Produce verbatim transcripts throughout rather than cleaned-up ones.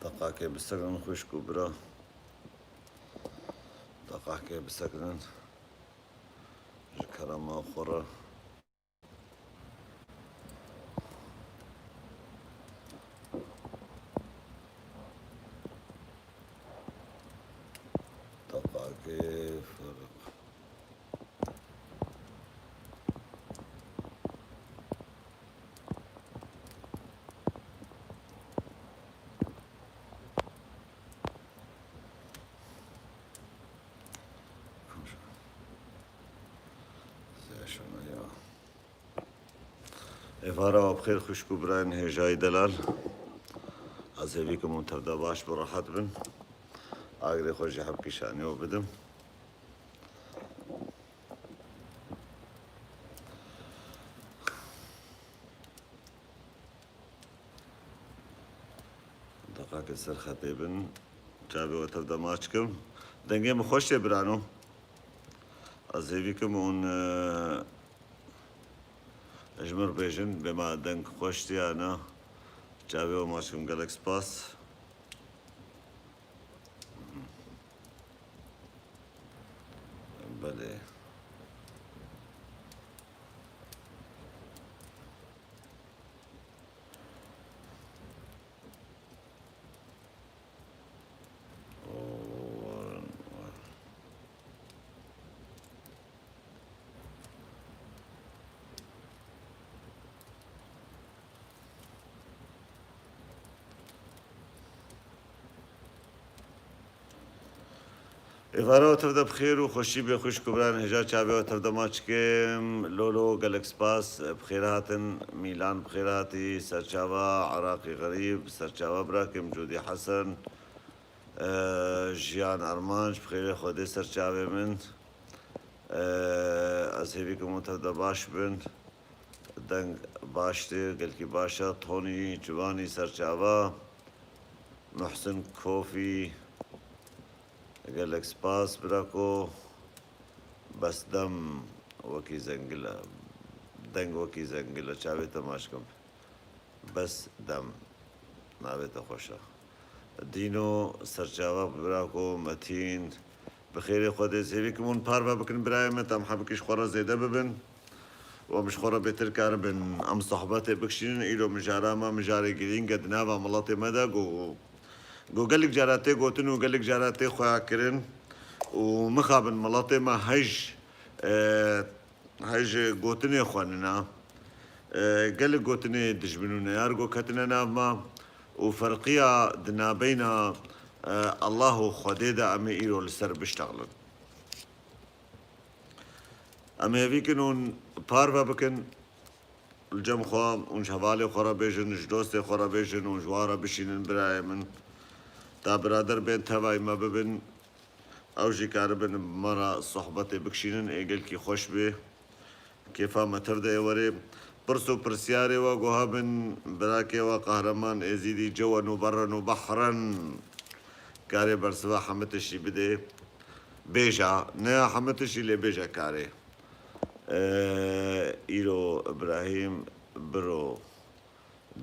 Deqakê bisekinin xwişk û bira. Deqakê bisekinin. Ji kerema xwe re. Deqakê ferq. Êvara we bi xêr xwişk û birayên hêjayî delal. Ez hêvî kim hûn tevde baş bin, rehet bin. Agirê xwe jî hebkî şanî we bidim. Deqakê ser xetê bin. Çavê we tev de maç kim. Dengê min xweş tê birano. Ez hêvî kim hûn, e, ji min re bêjin, bê ma deng xweş tê ya na. Çavê we maç kim, gelek spas. Belê. Êvara we tev de bi xêr û xweşî bê, xwişk û birayên hêja çavê we tev de maç kim. Lolo, gelek spas, bi xêr hatin. Mîlan, bi xêr hatî. Serçava, Iraqî Xerîb, serçava birakim, Cûdî Hesen, e, Jiyan Armanc, bi xêrê Xwedê ser çavê min. E, ez hêvî kim hûn tev de baş bin. Deng baş tê, gelkî baş e. Tony Civanî serçava, Muhsin Kofî, gelek spas birako. Bes dem wekî zengil e. Deng wekî zengil e. Çavê te maç kim. Bes dem. Navê te xweş e. Dîno serçava birako Metîn. Bi xêrê Xwedê, hêvî kim hûn parve bikin birayê min, em hebikî ji xwe re zêde bibin. Û em ji xwe re bêtir karibin em sohbetê bikişînin. Îro mijara me mijarê girîng e di nava miletê me de, ku, ku gelek cara tê gotin û gelek cara tê xweyakirin. Û mixabin miletê me hej, e, hej gotinê xwe nina. E, gelek gotinê dijmin û neyar ku ketine nav me û ferqiya di nabeyna, e, Allah û Xwedê de em ê îro li ser biştexlin. Em hêvî kin hûn parve bikin, li cem xwe hûn ji hevalê xwe re bêjin, ji dostê xwe re bêjin û ji wan re bişînin birayê min. Ta birader bên tevayî me bibin, ew jî karibin bi me re sohbetê bikişînin, ê gelkî xweş bê. Kêfa me tev de yê werê. Pirs û pirsyarê we guha bin, birakê we Qehreman Êzîdî, cewen û berren û behran. Karê bersiva hemî tiştî bidê. Bêja, ne ya hemî tiştî lê bêje karê. Ee, îro Îbrahîm Biro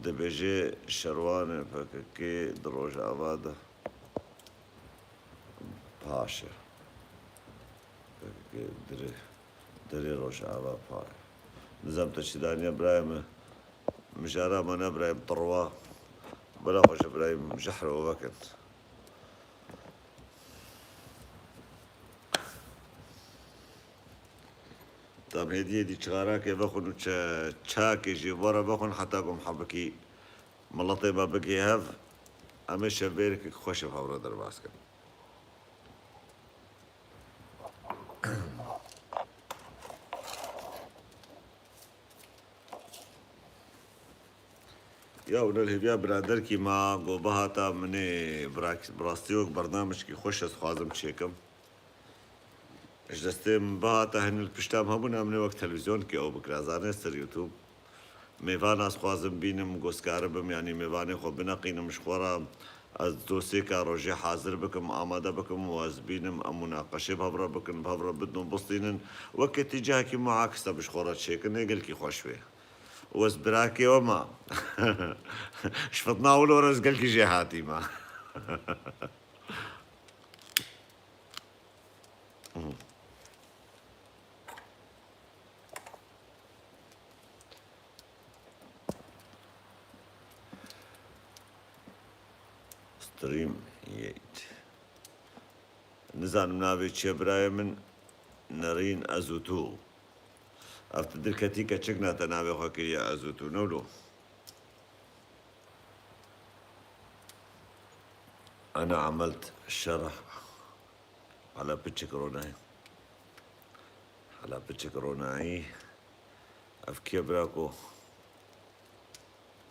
dibêje şerwanê P K K di Rojava de paş e. P K K dirê, dirê Rojava pa ye. Nizam te çi daniye birayê min. Mijara me ne birayê min, tirwa. Bila xwe ji birayê min jehr û vekin. Tam hêdî hêdî çixarakê vexwin û çe-, çakê jî were vexwin heta ku em hebikî miletê me bigihê hev, em ê şevbêrkek xweş bi hev re derbas kin. Ya, û ne li hêviya biraderkî ma got, bihata min ê birak-, bi rastî wek bernamijkî xweş ez xwazim çêkim. Ji destê min bihata, hinî li pişta min hebûn, em nê wek televîzyonekê ew bikira, zanê ser YouTube. Mêvan ez xwazim bînim, got ez karibim, yanî mêvanê xwe bineqînim ji xwe re. Ez dosêka rojê hazir bikim, amade bikim û ez bînim, em munaqeşê bi hev re bikin, bi hev re bidin û bistînin. Weke tî cihekî muakis te bi ji xwe re çêkin, ê gelkî xweş bê. Û ez birakê we me. Ji fitna wilo re ez gelkî jê hatî me. Stream yet. Nizanim navê çi ye birayê min? Nerîn ez û tu. Ev tu dirketî keçik ne te navê xwe kiriye ez û tu, ne wilo? Ana emelt şerh. Hala piçik ronayî. Hala piçik ronayî. Ev kê birako?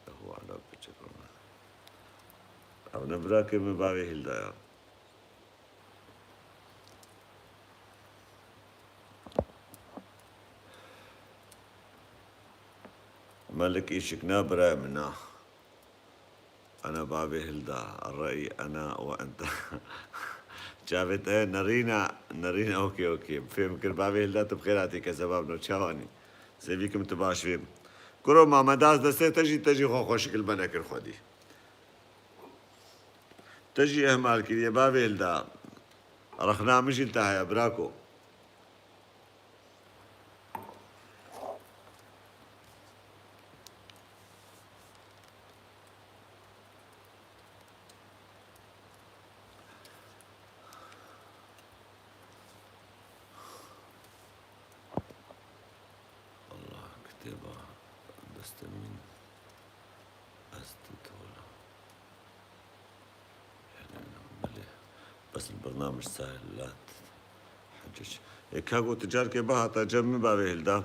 Ew hala piçik ronayî. Ev ne birakê min bavê Hîlda ya. Melik îşik na birayê min na. Ana bavê Hilda, rey ana we enta. Çavê te nerîna, nerîna, okey, okey. Fêm kir, bavê Hilda, tu bi xêr hatî kezeba min, çawanî? Zêvî kim tu baş bî. Kuro Mamedas destê te jî, te jî xwe xweşik li me nekir xwedî. Te jî ihmal kiriye, bavê Hilda. Rexna min jî li te heye, birako. Allah kitêba destê min ez tu tola. Belê. Bes li bernamij salat hecec. Ê ka got carkê bihata cem min bavê Hilda.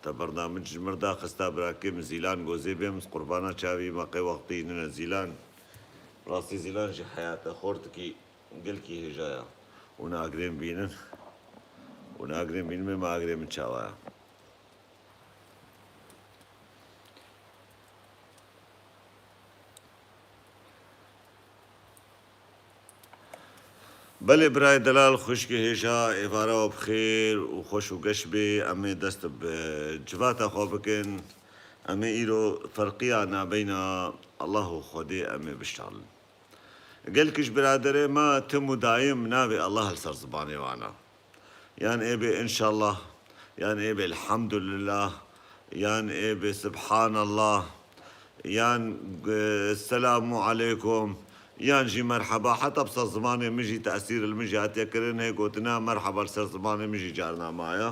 Te bernamij ji mir daxista birakê min Zîlan gozê bêm, qurbana çavî me qey wextî nine Zîlan. Rastî Zîlan jî heyate xortikî gelkî hêja ya. Û nagrên bînin. Û nagrên bînin me, me agrê min çawa ya. Belê birayê delal, xwişkê hêja, êvara we bi xêr û xweş û geş bê. Em ê dest bi civata xwe bikin. Em ê îro ferqiya nabeyna Allah û Xwedê em ê bişalin. Gelek ji biraderê me tim û dayim navê Allah li ser zimanê wan e. Yan ê bê înşallah, yan ê bê elhamdulillah, yan ê bê subhanallah, yan, e, selamu aleykum, yan jî merheba. Heta bi ser zimanê min jî tesîr li min jî hatiye kirin, hê gotina merheba li ser zimanê min jî carna maye.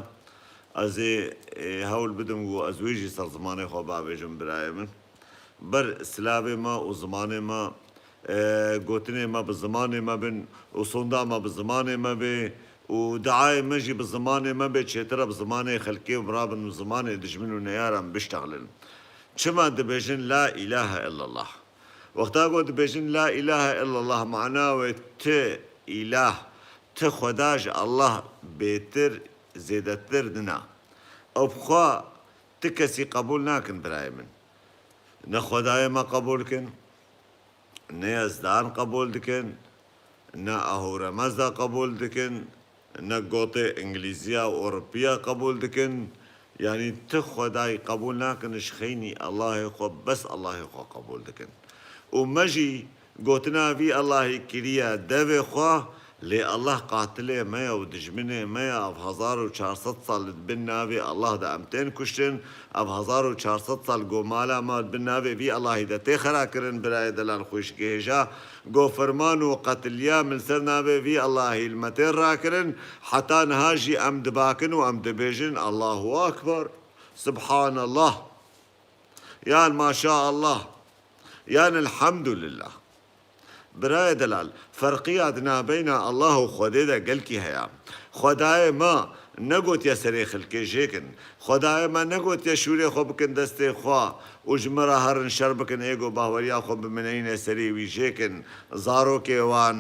Ez ê, e, hewl bidim ku ez wê jî ser zimanê xwe bavêjim birayê min. Ber silavê me û zimanê me, e, gotinê me bi zimanê me bin û sonda me bi zimanê me bê û diayê me jî bi zimanê me bê, çêtir e bi zimanê xelkê û mirabin û zimanê dijmin û neyaran biştexlin. Çima dibêjin La ilahe illallah? Wexta ku dibêjin La ilahe illallah, mana wê ti îlah, ti xweda ji Allah bêtir, zêdetir nina. Ew bi xwe ti kesî qebûl nakin birayê min. Ne Xwedayê me qebûl kin, ne Yezdan qebûl dikin, ne Ehûremezda qebûl dikin, ne gotê Îngilîziya û Ewropiya qebûl dikin. Yanî ti Xwedayî qebûl nakin, ji xeynî Allahê xwe, bes Allahê xwe qebûl dikin. Û me jî gotina vî Allahî kiriye devê xwe, lê Allah qatilê me ye û dijminê me ye. Ev hezar û çar sed sal li bin navê Allah de em tên kuştin. Ev hezar û çar sed sal go mala me di bin navê vî Allahî de tê xera kirin, birayê delal xwişkê hêja, go ferman û qetiliya min ser navê vî Allahî li me tên rakirin, heta niha jî em dibakin û em dibêjin, Allahu Akbar, Subhanallah, yan Maşaallah, yan Elhamdulillah. Birayê delal, ferqiya di nabeyna Allah û Xwedê de gelkî heye. Xwedayê me negotiye serê xelkê jêkin. Xwedayê me negotiye şûrê xwe bikin destê xwe û ji me re herin şer bikin, ê go bahweriya xwe bimineyne serê wî jêkin. Zarokê wan,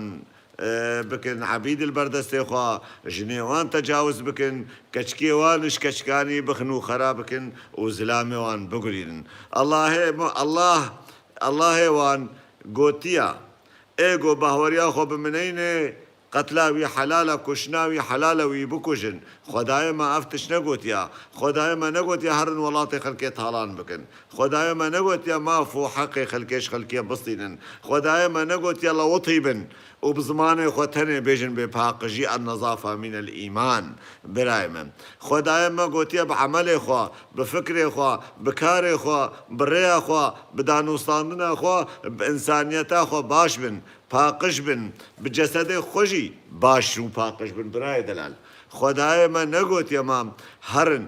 e, bikin ebîd li ber destê xwe, jinê wan tecawiz bikin, keçikê wan ji keçikanî bixin û xera bikin û zilamê wan bigurînin. Allahê me, Allah, Allahê wan gotiya, ê go bahweriya xwe bimineyne, Qetla wî helal e, kuştina wî helal e, wî bikujin. Xwedayê me ev tişt negotiya. Xwedayê me negotiya herin welatê xelkê talan bikin. Xwedayê me negotiya maf û heqê xelkê ji xelkê bistînin. Xwedayê me negotiya lewitî bin û bi zimanê xwe tenê bêjin bê paqijî, en-nezafe mînel îman. Birayê min. Xwedayê me gotiye bi emelê xwe, bi fikrê xwe, bi karê xwe, bi rêya xwe, bi danûstandina xwe, bi însaniyeta xwe baş bin, paqij bin, bi cesedê xwe jî baş û paqij bin, birayê delal. Xwedayê me negotiye ma herin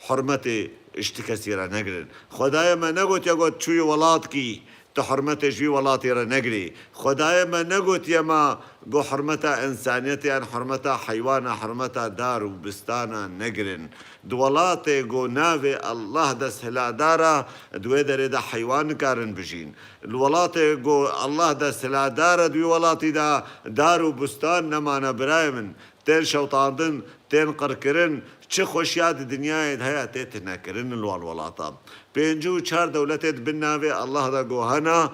hurmetê ji ti kesî re negirin. Xwedayê me negotiye got çûyî welatkî, tu hurmetê ji wî welatî re negirî. Xwedayê me negotiye ma got hurmeta însaniyetê yan hurmeta heywana, hurmeta dar û bistana negirin. Di welatê got navê Allah desthiladar e, di wê derê de heywan nikarin bijîn. Li welatê got Allah desthiladar e, di wî welatî de dar û bustan nemane birayê min. Tên şewtandin, tên qirkirin, çi xweşiya di dinyayê de heye tê tinekirin li wan welatan. Pêncî û çar dewletê di bin navê Allah de go hene,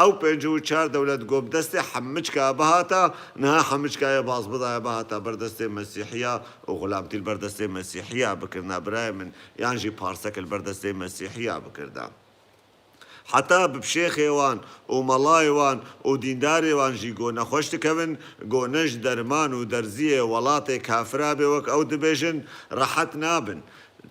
ew pêncî û çar dewlet go bi destê hemiçka bihata, niha hemiçka yê baz bidaye bihata ber destê Mesîhiya û xulamtî li ber destê Mesîhiya bikirina birayê min, yan jî parsek li ber destê Mesîhiya bikirina. Heta bi şêxê wan û melayê wan û dîndarê wan jî go nexweş dikevin, go ne ji derman û derziyê welatê kafira bê wek ew dibêjin, rehet nabin.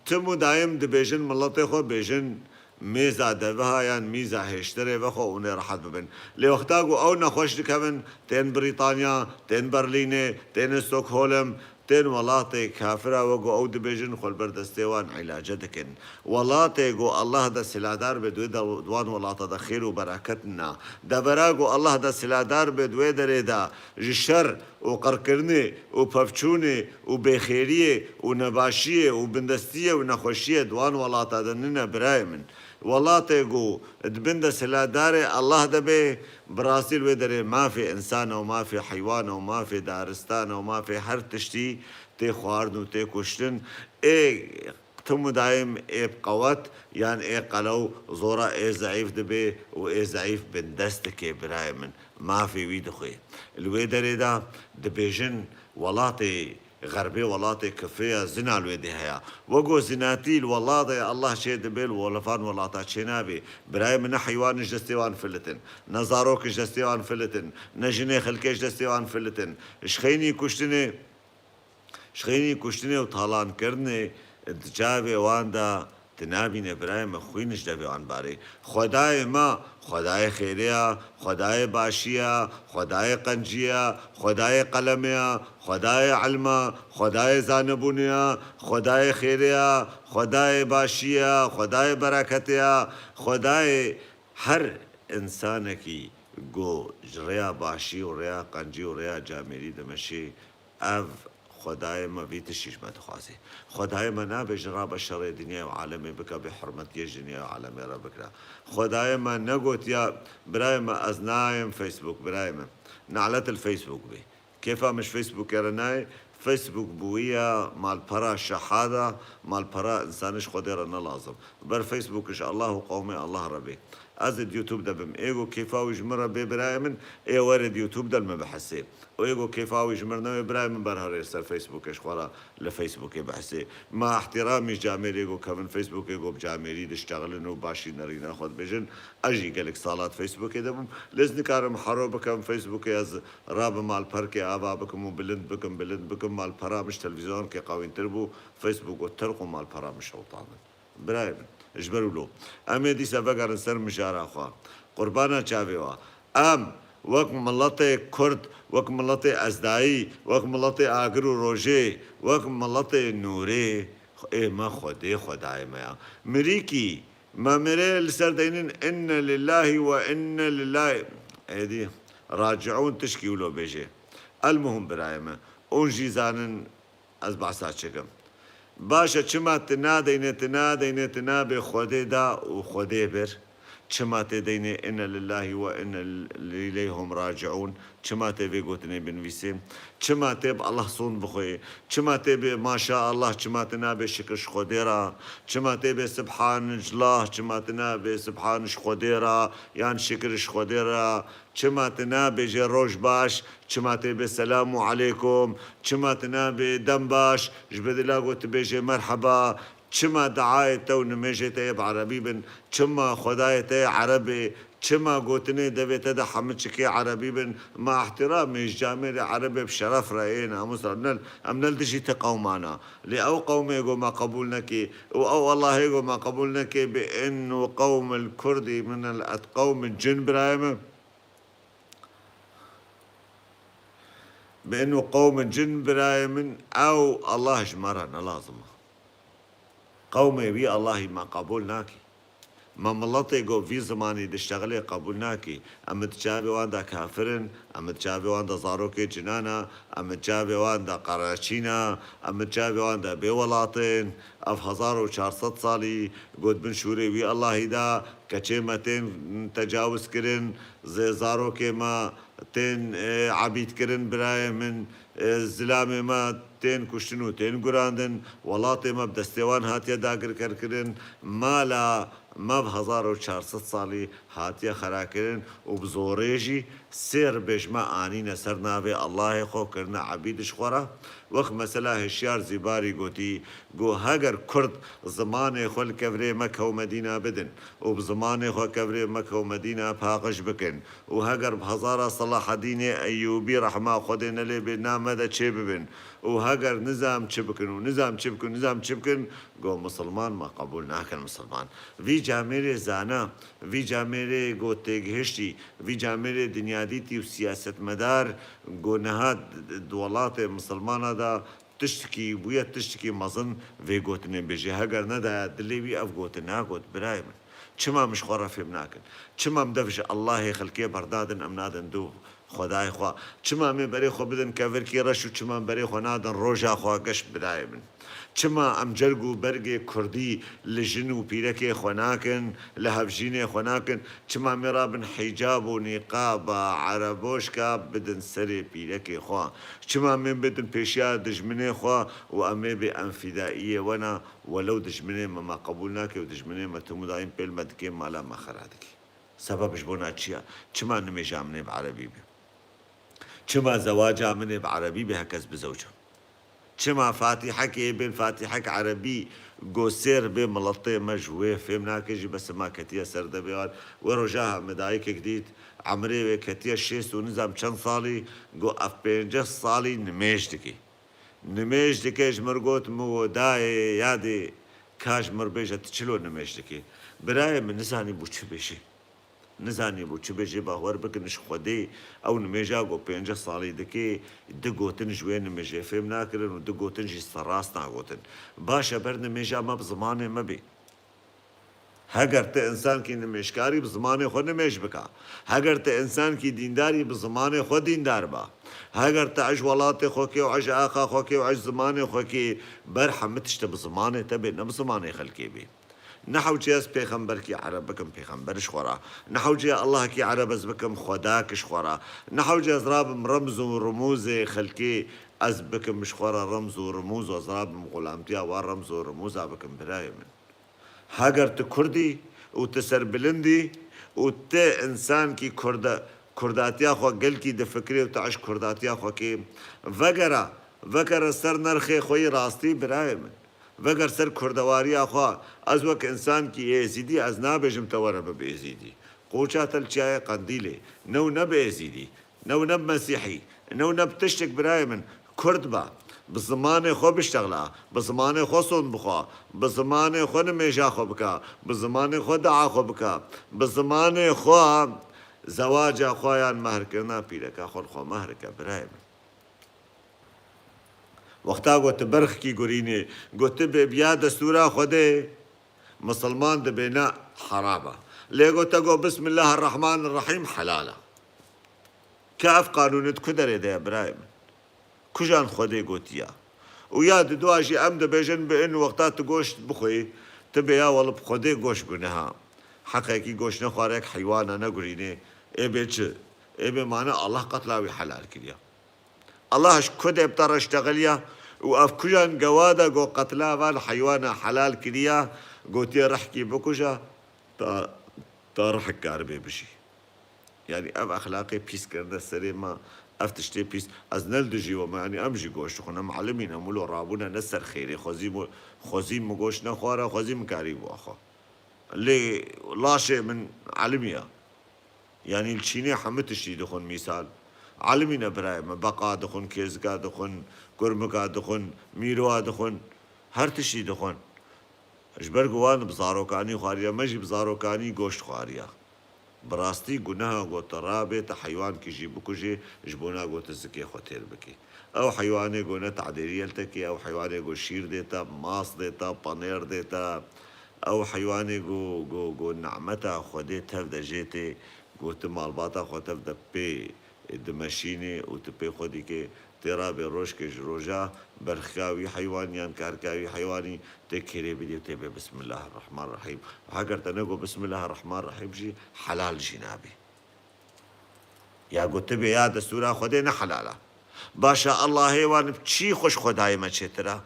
Tim û daim dibêjin miletê xwe bêjin, mêza deviha yan mîza hêştirê vexwe û nê rehet bibin. Lê wexta ku ew nexweş dikevin, tên Brîtanya, tên Berlînê, tên Stockholm, tên welatê kafira wek ku ew dibêjin, xwe li ber destê wan îlace dikin. Welatê ku Allah desthiladar be, di wê de, di wan welata de xêr û bereket nina. Devera ku Allah desthiladar be, di wê derê de ji şer û qirkirinê û pevçûnê û bêxêriyê û nebaşiyê û bindestiyê û nexweşiyê di wan welata de nine birayê min. Welatê ku di bin desthiladarê Allah de bê, bi rastî li wê derê mafê însan e û mafê heywan e û mafê daristan e û mafê her tiştî tê xwarin û tê kuştin. Ê tim û daim ê bi qewet yan ê qelew zora ê zeîf dibe û ê zeîf bindest dike birayê min. Mafê wî dixwe. Li wê derê de dibêjin welatê Xerbê welatê kifê ya zina li wê dê heye. Wego zinatî li welatê Allah çê dibe, li welefan welata çê nabê. Birayê min ne heywan ji destê wan filitin, ne zarok ji destê wan filitin, ne jinê xelkê ji destê wan filitin. Ji xeynî kuştinê, ji xeynî kuştinê û talankirinê di çavê wan de Tu nabîne birayê me xwîn ji devê wan barê. Xwedayê me, Xwedayê xêrê ya, Xwedayê başî ya, Xwedayê qencî ya, Xwedayê qelemê ya, Xwedayê ilma, Xwedayê zanebûnê ya, Xwedayê xêrê ya, Xwedayê başî ya, Xwedayê bereketê ya, Xwedayê her însanekî ku ji rêya başî û rêya qencî û rêya camêrî dimeşê, Ev Xwedayê me vî tiştî ji me dixwaze. Xwedayê me nabêje rabe şerê dinyayê û alemê bike, bê hurmetiyê ji dinyayê û alemê re bikira. Xwedayê me negotiya, birayê me, ez nayêm Facebook, birayê me. Nelet li Facebook bê. Kêfa min ji Facebookê re nayê. Facebook bûye malpera şehada, malpera însanê ji Xwedê re ne lazim. Ber Facebook ji Allah û qewmê Allah re bê. Ez ê di YouTube de bim. Ê ku kêfa wî ji min re bê birayê min, ê were di YouTube de li min bihesê. Û ê ku kêfa wî ji min re newê birayê min, berherê ser Facebookê ji xwe re li Facebookê bihesê. Ma ihtiramî ji camêrê ku kevin Facebookê ku bi camêrî diştexilin û başî nerîna xwe dibêjin. Ez jî gelek sala di Facebookê de bûm. Lê ez nikarim hero bikevim Facebookê, ez rabim malperkê ava bikim û bilind bikim, bilind bikim. Malpera min ji televîzyonekê qewîntir bû. Facebook got terq û malpera min şewitandin. Birayê min, ji ber wilo, em ê dîsa vegerin ser mijara xwe. Qurbana çavê we. Em wek miletê Kurd, wek miletê Ezdayî, wek miletê Agir û Rojê, wek miletê Nûrê, ê me Xwedê Xwedayê me ya. Mirîkî, me mirê li ser deynin inne lillahî we inne lillahî, êdî raciûn tişkî wilo bêjê. El muhim birayê me. Hûn jî zanin, Ez behsa çi kim? Baş e, çima tu nadeyne, tu nadeyne, tu nabê Xwedê da û Xwedê bir? Çima tê deynê inna lillahi ve inna ileyhum raciun? Çima tê vê gotinê binivîsê? Çima tê bi Allah sond bixwê? Çima tê bê maşa Allah? Çima tê nabê şikir ji Xwedê re? Çima tê bê sibhan ji lah? Çima tê nabê sibhan ji Xwedê re yan şikir ji Xwedê re? Çima tê nabêjê roj baş? Çima tê bê selamu aleykum? Çima tê nabê dem baş? Ji bedila ku tu bêjê merheba. Çima diayê te û nimêjê te yê bi erebî bin? Çima Xwedayê te yê ereb e? Çima gotinê devê te de hemû çikê erebî bin? Ma ihtiramê ji camêrê erebê bi şeref re yê, namûs re. Em ne, em ne li dijî te qewman a. Lê ew qewmê ku me qebûl neke û ew Allahê ku me qebûl neke, bi innu qewmil kurdî min el et qewmin cin, birayê min. Bi innu qewmin cin, birayê min, ew Allah ji me re ne lazim e. Qewmê wî Allahî me qebûl nake. Me miletê ku vî zimanî diştexilê qebûl nake. Em di çavê wan de kafir in, em di çavê wan de zarokê cinan e, em di çavê wan de qereçîn e, em di çavê wan de bêwelat in. Ev hezar û çar sed salî ku di bin şûrê wî Allahî de keçê me tên tecawiz kirin, zê zarokê me tên, e, ebîd kirin, birayê min, e, zilamê me tên kuştin û tên gurandin, welatê me bi destê wan hatiye dagirkerkirin, mala me bi hezar û çar sed salî hatiye xerakirin û bi zorê jî sê ribê ji me anîne ser navê Allahê xwe, kirine ebîd ji xwe re. Wek mesela Hişyar Zîbarî gotî, got, heger Kurd zimanê xwe li kevirê Mekke û Medîna bidin û bi zimanê xwe kevirê Mekke û Medîna paqij bikin û heger bi hezara Selahedînê Eyûbî rehma Xwedê nelê bê na me de çê bibin û heger nizam çi bikin û nizam çi bikin, nizam çi bikin, got, misilman me qebûl nakin misilman. Vî camêrê zana, vî camêrê got têgihiştî, vî camêrê dinyadîtî û siyasetmedar got niha di, di welatê misilmana de tiştekî bûye, tiştekî mezin vê gotinê bêje. Heger nedaya dilê wî ev gotin nagot, birayê min. Çima em ji xwe re fêm nakin? Çima em dev ji Allahê xelkê berdadin, em nadin dû Xwedayê xwe? Çima em ê berê xwe bidin kevirkî reş û çima em berê xwe nadin roja xwe geş, birayê min? Çima em cerg û bergê kurdî li jin û pîrekê xwe nakin, li hevjînê xwe nakin? Çima em ê rabin hîcab û nîqaba ereboşka bidin serê pîrekê xwe? Çima em ê bidin pêşiya dijminê xwe û em ê bê em fîdaiyê we ne, welew dijminê me me qebûl nake û dijminê me tim û dayîm pêl me dike, mala me xera dike? Sebeb ji bona çi ya? Çima nimêja min ê bi erebî be? Çima zewaca min ê bi erebî be, heke ez bizewcim? Çima Fatîhekê bên Fatîhek erebî go sêr bê miletê me ji wê fêm nake jî, bes ma ketiye ser devê wan. Wê roja me dayikek dît, emrê wê ketiye şêst û nizam çend salî, go ev pênceh salî nimêj dike. Nimêj dike, ji mir got, min wo dayê yadê, ka ji mir bêje tu çilo nimêj dikî? Birayê min nizanî bû çi bêjî. Nizanî bû çi bêjî, bawer bikin ji Xwedê ew nimêja ku pêncî salî dikê, di gotin ji wê nimêjê fêm nakirin û di gotin jî serrast nagotin. Baş e, ber nimêja me bi zimanê me bê. Heger ti însankî nimêjkarî, bi zimanê xwe nimêj bike. Heger ti însankî dîndarî, bi zimanê xwe dîndar be. Heger ti ej welatê xwe kê û ej axa xwe kê û ej zimanê xwe kê, ber hemî tişt bi zimanê te bê, ne bi zimanê xelkê bê. Ne hewce ez pêxemberkî ereb bikim pêxember ji xwe re. Ne hewce Allahekî ereb ez bikim xwedak ji xwe re. Ne hewce ez rabim remz û rimûzê xelkê ez bikim ji xwe re remz û rimûz û ez rabim xulamtiya wan remz û rimûza bikim birayê min. Heger tu Kurd î û tu serbilind î û tu însankî Kurda-, Kurdatiya xwe gelkî difikirê û tu eşq Kurdatiya xwe kê, vegere, vekere ser nerxê xwe yî rastî birayê min. Veger ser Kurdewariya xwe, ez wek însankî Êzîdî ez nabêjim te were bibe Êzîdî. Qoça te li Çiyayê Qendîlê, new ne bi Êzîdî. New ne bi Mesîhî, new ne bi tiştek birayê min. Kurd be. Bi zimanê xwe biştexile. Bi zimanê xwe sond bixwe. Bi zimanê xwe nimêja xwe bike. Bi zimanê xwe dua xwe bike. Bi zimanê xwe zewaca xwe yan mehrkirina pîreka xwe li xwe mehr bike birayê min. Wexta got tu berxkî gurînê, got tu bê biya destûra Xwedê, misilman dibêne heram e. Lê got te got Bismillahirrahmanirrahîm, helal e. Ka ev qanûnê di ku derê de ye birayê min? Kujan Xwedê gotiye? Û ya di dua jî em dibêjin bi in wexta tu goşt bixwî, tu bê ya wele bi Xwedê goşt guneha. heqekî goşt nexware, yek heywana negurînê, ê bê çi? Ê bê mane Allah qetla wî helal kiriya. Allah ji ku dê bi te re ştexiliya û ev kujan gewa de go qetla van heywana helal kiriya, gotiye rihkî bikuje, ta, ta rihk karibê bijî. Yanî ev exlaqê pîs kirine serê me, ev tiştê pîs. Ez ne li dijî we me, yanî em jî goşt dixwin, em elimîn, em wilo rabûne ne ser xêrê. Xwezî min, xwezî min goşt nexwara, xwezî min karî bû xwe. Lê laşê min elimî ye. Yanî li Çînê hemû tiştî dixwin mîsal. Elimîne birayê me, beqa dixwin, kêzika dixwin, kurmika dixwin, mîrowa dixwin, her tiştî dixwin. Ji ber ku wan bi zarokanî xwariye, me jî bi zarokanî goşt xwariye. Bi rastî guneha ku tu rabê, tu heywankî jî bikujê, ji bona ku tu zikê xwe têr bikî. Ew heywanê ku ne tadêrî yeltekê, ew heywanê ku şîr dê te, mas dê te, panêr dê te, ew heywanê ku, ku, ku nimeta Xwedê tev de jê tê, ku tu malbata xwe tev de pê dimeşînê û tu pê xwe dîkê, tê rabê rojkê ji roja berxika wî heywan yan karika wî heywanî tê kêrê bidê û tê bê Bismillahirrahmanirrahîm. Heger te nego Bismillahirrahmanirrahîm jî helal jî nabê. Ya got tibê ya destûra Xwedê ne helal e. Baş e, Allahê wan bi çî xwe ji Xwedayê me çêtir e?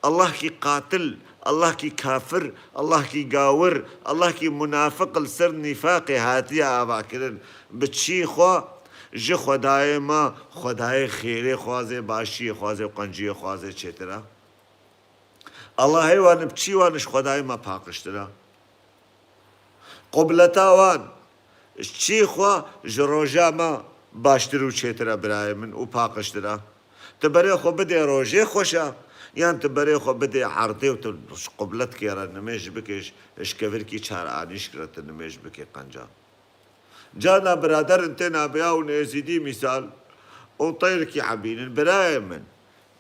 Allahkî qatil, Allahkî kafir, Allahkî gawir, Allahkî munafiq li ser nîfaqê hatiye avakirin. Bi çî xwe ji Xwedayê me, Xwedayê xêrê xwaze, başiyê xwaze û qenciyê xwaze çêtir e? Allahê wan bi çî wan ji Xwedayê me paqijtir e? Qubleta wan ji çî xwe ji roja me baştir û çêtir e birayê min û paqijtir e? Tu berê xwe bidê rojê xweş e, yan tu berê xwe bidê erdê û tu ji qubletkê re nimêj bikê, ji, ji kevirkî çar anîşk re tu nimêj bikê qenca? Carna biraderin tên abiya û nêzîdî mîsal û teyrkî ebînin. Birayê min,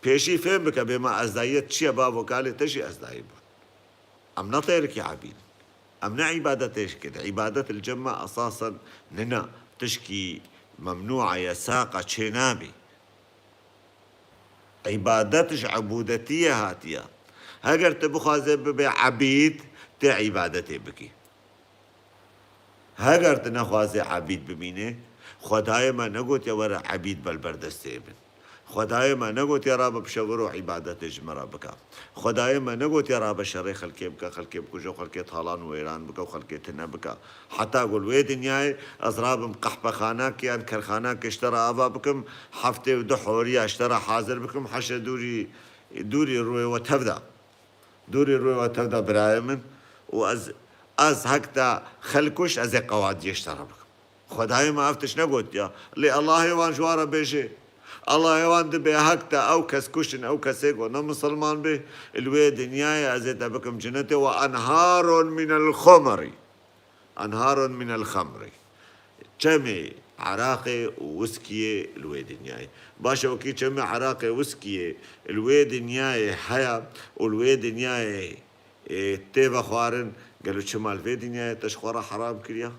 pêşî fêm bike bê ma ezdayiyet çi ye, bavo kalê te jî ezdayî bûn. Em ne teyrkî ebînin. Em ne îbadetê dikin. Îbadet li cem me esasen nina tişkî memnûa, yesaqa çê nabî. Îbadet ji ebûdetiyê hatiye. Heger tu bixwazê bibê ebîd, tê îbadetê bikî. Heger tu nexwazê ebîd bimînê, Xwedayê me negotiye were ebîd be li ber destê min. Xwedayê me negotiye rabe bi şeviro îbadetê ji me re bike. Xwedayê me negotiye rabe şerê xelkê bike, xelkê bikuje, xelkê talan û wêran bike û xelkê tune bike. Heta ku li wê dinyayê ez rabim qehpexanakê yan kerxanakê ji te re ava bikim, heftê û du horiya ji te re hazir bikim, heşe dûrî, dûrî rûyê we tev de. Dûrî rûyê we tev de birayê min û ez, ez hek te xelk kuşt, ez ê qewadiyê ji te re bikim. Xwedayê me ev tişt negotiya. Lê Allahê wan ji wan re bêje. Allahê wan dibê hek te ew kes kuştin, ew kesê ku ne misilman bê, li wê dinyayê ez ê te bikim cinetê we enharon minel xomri. Enharon minel xemri. Çemê eraqê û wiskiyê li wê dinyayê. Baş e, wekî çemê eraqê wiskiyê li wê dinyayê heye û li wê dinyayê, ê, tê vexwarin, gelo çima li vê dinyayê te ji xwe re heram kiriya?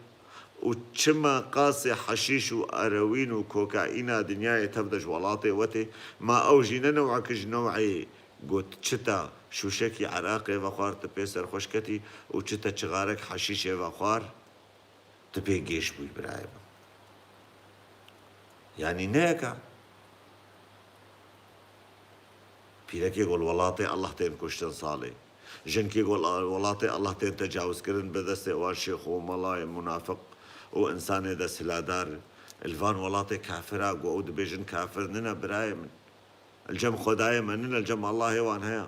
Û çima qasê heşîş û erewîn û kokaîna dinyayê tev de ji welatê we tê? Ma ew jî ne new'ek ji new'ê got çi te şûşekî eraqê vexwar tu pê serxweş ketî û çi te çixarek heşîşê vexwar tu pê gêş bûyî birayê min. Yanî ne yek e. Pîrekê ku li welatê Allah tên kuştin salê. Jinkê ku li welatê Allah tên tecawizkirin bi destê wan şêx û melayê munafiq û insanê desthiladar. Li van welatê kafir a ku ew dibêjin kafir nine birayê min. Li cem Xwedayê me nine, li cem Allahê wan heye.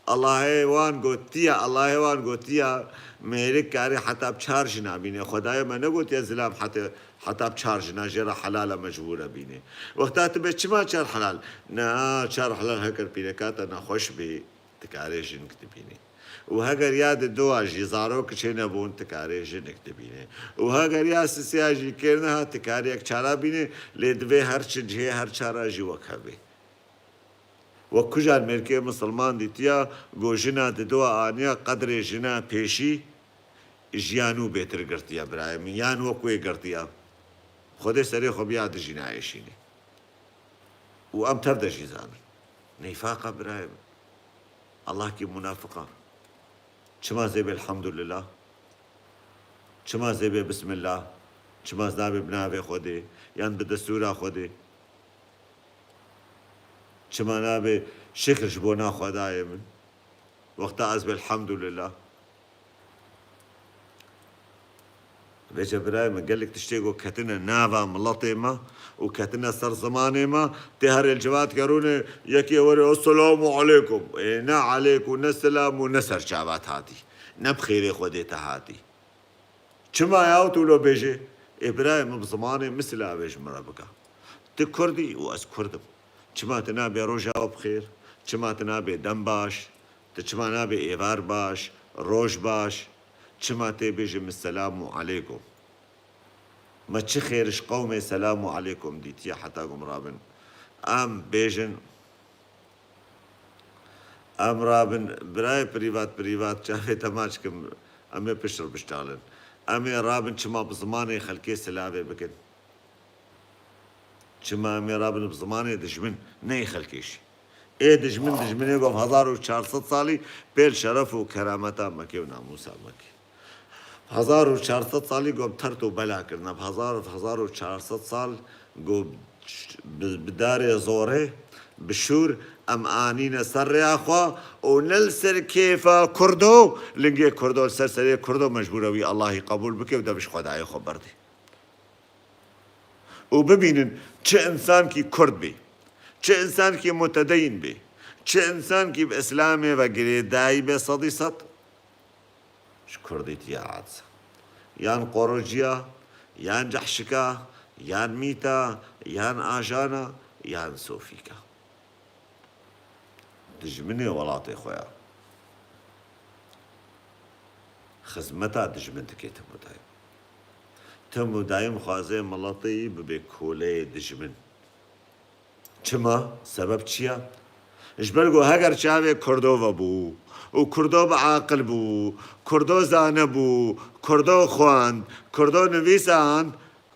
Allahê wan gotiye, Allahê wan gotiye, mêrik karê heta bi çar jina bîne. Xwedayê me negotiye zilam heta, heta bi çar jina jê re helal e mecbûr e bîne. Wexta tu bê çima çar helal? Na, çar helal heger pîreka te nexweş bê, tu karê jinik dibînî. Û heger ya di dua jî zarok çênebûn, tu karê jinik dibînî. Û heger ya sisiya jî kêr nehat, tu karê yek çara bînî, lê divê her çi cihê her çara jî wek hev bê. Wek kujan mêrkê misilman dîtiya, go jina di dua aniya qedrê jina pêşî ji ya nû bêtir girtiye birayê min, yan wek wê girtiye. Xwedê serê xwe biya di jî nayêşînê. Û em tev de jî zanin. Nîfaq e birayê min. Allah kî munafiq e. Çima zêbê elhamdulillah? Çima zêbê bismillah? Çima nabê bi navê Xwedê yan bi destûra Xwedê? Çima nabê şikir ji bona Xwedayê min? Wexta ez bê elhamdulillah. Vêce birayê min, gelek tiştê ku ketine nava miletê me û ketine ser zimanê me, tê herê li civata kerûnê yekê were, "Esselamu aleykum." Ê, ne aleyk û ne selam û ne ser çavat hatî. Ne bi xêrê Xwedê te hatî. Çima ya tu lo bêjê? Ê birayê min, bi zimanê min silavê ji min re bike. Tu Kurd î û ez Kurd im. Çima tu nabê roja we bi xêr? Çima tu nabê dem baş? Tu çima nabê êvar baş, roj baş? Çima tê bêjî min selamu aleykum? Me çi xêr ji qewmê selamu aleykum dîtiye heta ku em rabin? Em bêjin, em rabin, birayê prîvat, prîvat, çavê te maç kim, em ê pişt re biştalin. Em ê rabin çima bi zimanê xelkê silavê bikin? Çima em ê rabin bi zimanê dijmin, ne yê xelkê jî? Ê dijmin, dijminê ku hezar û çar sed salî pêl şeref û kerameta Mekê û namûsa Mekê. Hezar û çar sed salî ku tert û bela kirine. Hezar, hezar û çar sed sal ku bi, bi darê zorê, bi şûr em anîne ser rêya xwe û ne li ser kêfa Kurdo, lingê Kurdo, li ser serê Kurdo mecbûr e wî Allahî qebûl bike û dev ji Xwedayê xwe berdê. û bibînin çi însankî Kurd bê, çi însankî mutedeyîn bê, çi însankî bi Îslamê ve girêdayî bê sedî sed, ji Kurdîtiya aciz e. Yan qorociya, yan cehşika, yan mîta, yan ajana, yan sofîka. Dijminê welatê xwe ya. Xizmeta dijmin dike tim û dayim. Tim û dayim dixwaze miletê wî bibe koleyê dijmin. Çima? Sebeb çi ya? Ji ber ku heger çavê Kurdo vebû û Kurdo bi aqil bû, Kurdo zane bû, Kurdo xwend, Kurdo nivîsand,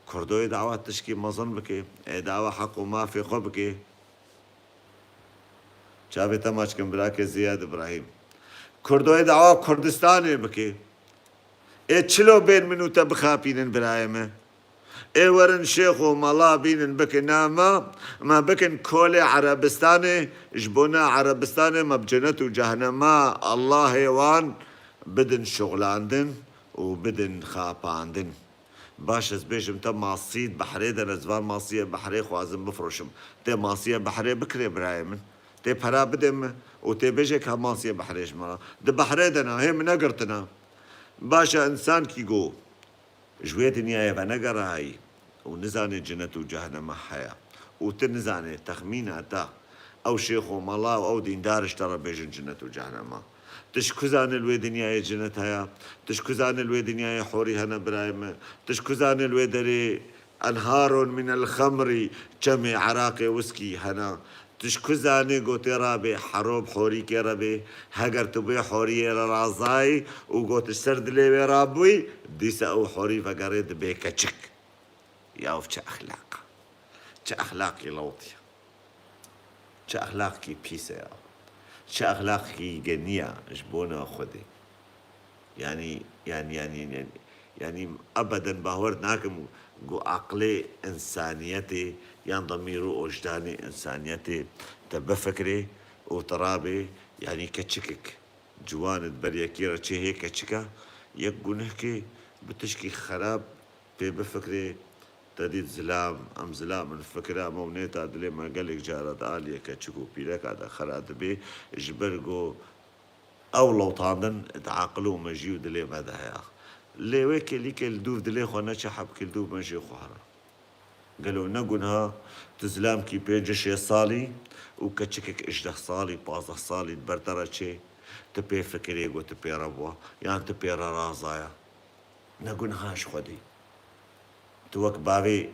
Kurdo ê dawa tişkî mezin bike, ê dawa heq û mafê xwe bike. Çavê te maç kim, birake Ziyad Îbrahîm. Kurdo ê dawa Kurdistanê bike. Ê çilo bên min û te bixapînin birayê me? Ê werin şêx û mela bînin bikin, na me, me bikin kolê Erebistanê, ji bona Erebistanê me bi cenet û cehnema Allahê wan bidin şuxlandin û bidin xapandin. Baş, ez bêjim te masî di behrê de ne, ez van masiyê behrê xwazim bifroşim. Tê masiyê behrê bikirê birayê min. Tê pera bidê min û tê bêjê ka masiyê behrê ji min re. Di behrê de ne, hê min negirtina. Baş e, însankî go ji wê dinyayê venegerayî û nizanê cinet û cehenema heye û tu nizanê texmîna te ew şêx û mela û ew dîndar ji te re bêjin cinet û cehenema. Tu ji ku zanî li wê dinyayê cinet heye? Tu ji ku zanî li wê dinyayê horî hene birayê me? Tu ji ku zanî li wê derê enharun minel xemrî, çemê eraqê wiskî hene? Tu ji ku zanî gotê rabê hero bi horîkê re bê? Heger tu bê horiyê re razayî û got ji ser dilê wê rabûyî, dîsa ew horî vegerê dibê keçik. Ya ev çi exlaq? Çi exlaqî lewt e? Çi exlaqekî pîs e ya? Çi exlaqekî genî ya ji bona Xwedê? Yanî, yanî, yanî, yanî, yanî ebeden bawer nakim ku aqilê însaniyetê yan demîr û ojdanê însaniyetê te bifikirê û te rabê, yanî keçikek ciwan di ber yekî re çê hê keçika, yek gunehkê bi tişkî xerab pê bifikirê, te dît zilam, em zilam in fikira me û nêta dilê me gelek cara di aliyê keçik û pîreka de xera dibê, ji ber ku ew lewtandin di aqil û mejî û dilê me de heye. Lê wê kêlîkê li dûv dilê xwe neçe, hebkê li dûv mejê xwe here. Gelo ne gunha tu zilamkî pêncî şêst salî û keçikek hejdeh salî, pazdeh salî di ber te re çê, tu pê fikirê ku tu pê re bûa, yan tu pê re razaya? Ne gunha ji Xwedê. Tu wek bavê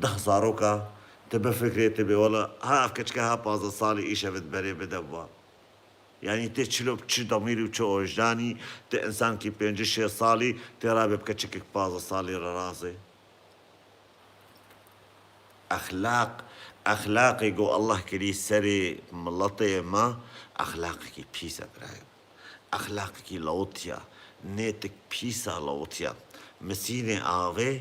deh zaroka, tu bifikirê, tu bê wela, ha ev keçike ha pazdeh salî îşev di berê bide bûa. Yanî tê çilo çi demîr û çi ojdanî, tê însankî pêncî şêst salî, tê rabê bi keçikek pazdeh salî re razê. Exlaq, exlaqê ku Allah kirî serê miletê me, exlaqekî pîs e birayê. Exlaqekî lewtiya, nêtik pîsa lewtiya. Misînê avê,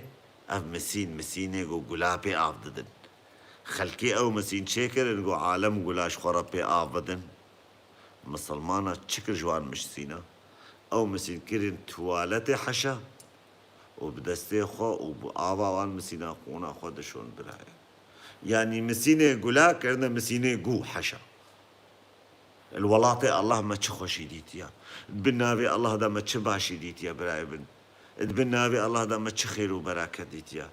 ev misîn, misînê ku gula pê av didin. Xelkê ew misîn çêkirin ku alem gula ji xwe re pê av bidin. Misilmana çi kir ji wan misîna? Ew misîn kirin tuwaletê heşa û bi destê xwe û bi ava wan misîna qûna xwe dişon birayê. Yanî misînê gula kirine misînê gû heşa. Li welatê Allah me çi xweşî dîtiya. Di bin navê Allah de me çi başî dîtiya birayê min. Di bin navê Allah de me çi xêr û bereket dîtiya.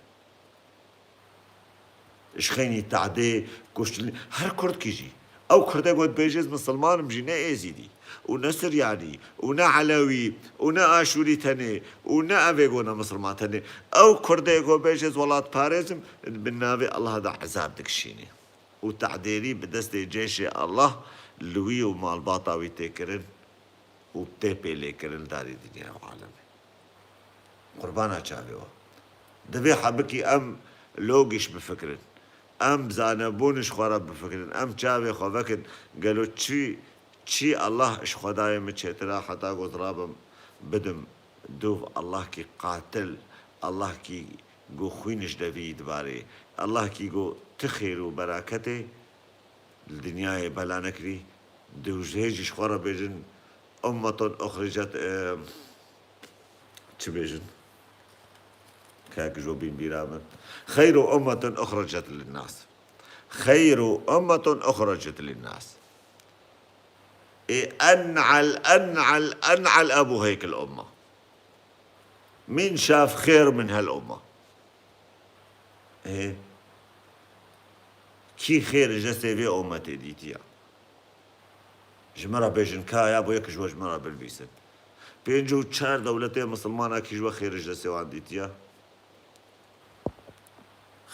Ji xeynî, tadê, kuştilî, her kurdkî jî. Ew kurdê ku dibêje ez misilman im jî, ne êzîdî û ne siryanî û ne elewî û ne aşûrî tenê û ne evê ku ne misilman tenê. Ew kurdê ku bêje ez welatparêz im, di bin navê Allah de ezab dikişînê. Û tehdêrî bi destê cêşê Allah li wî û malbata wî tê kirin û tê pê lê kirin darê dinyayê û alemê. Qurbana çavê we. Divê hebikî em logîş bifikirin. Em zanebûn ji xwe re bifikirin. Em çavê xwe vekin. Gelo çi, çi Allah ji xwe dayê min çêtir e heta ku ez rabim bidim dûv Allah kî qatil, Allah kî ku xwîn ji devî dibarê, Allah kî ku ti xêr û beraketê li dinyayê bela nekirî, dû ji hê jî ji xwe re bêjin, ummetun uxricet, e, çi bêjin? Kak ji bîn bîra min. Xeyru ummetun uxricet linnas. Xeyru ummetun uxricet linnas. Ê en'el, en'el, en'el ebu heykel umma. Min şaf xêr min hel umma. Ê, kî xêr ji destê vê ummetê dîtiya? Ji me re bêjin ka ya bo yek ji we ji me re binivîsin. Pêncî û çar dewletê misilmana kî ji we xêr ji destê wan dîtiya?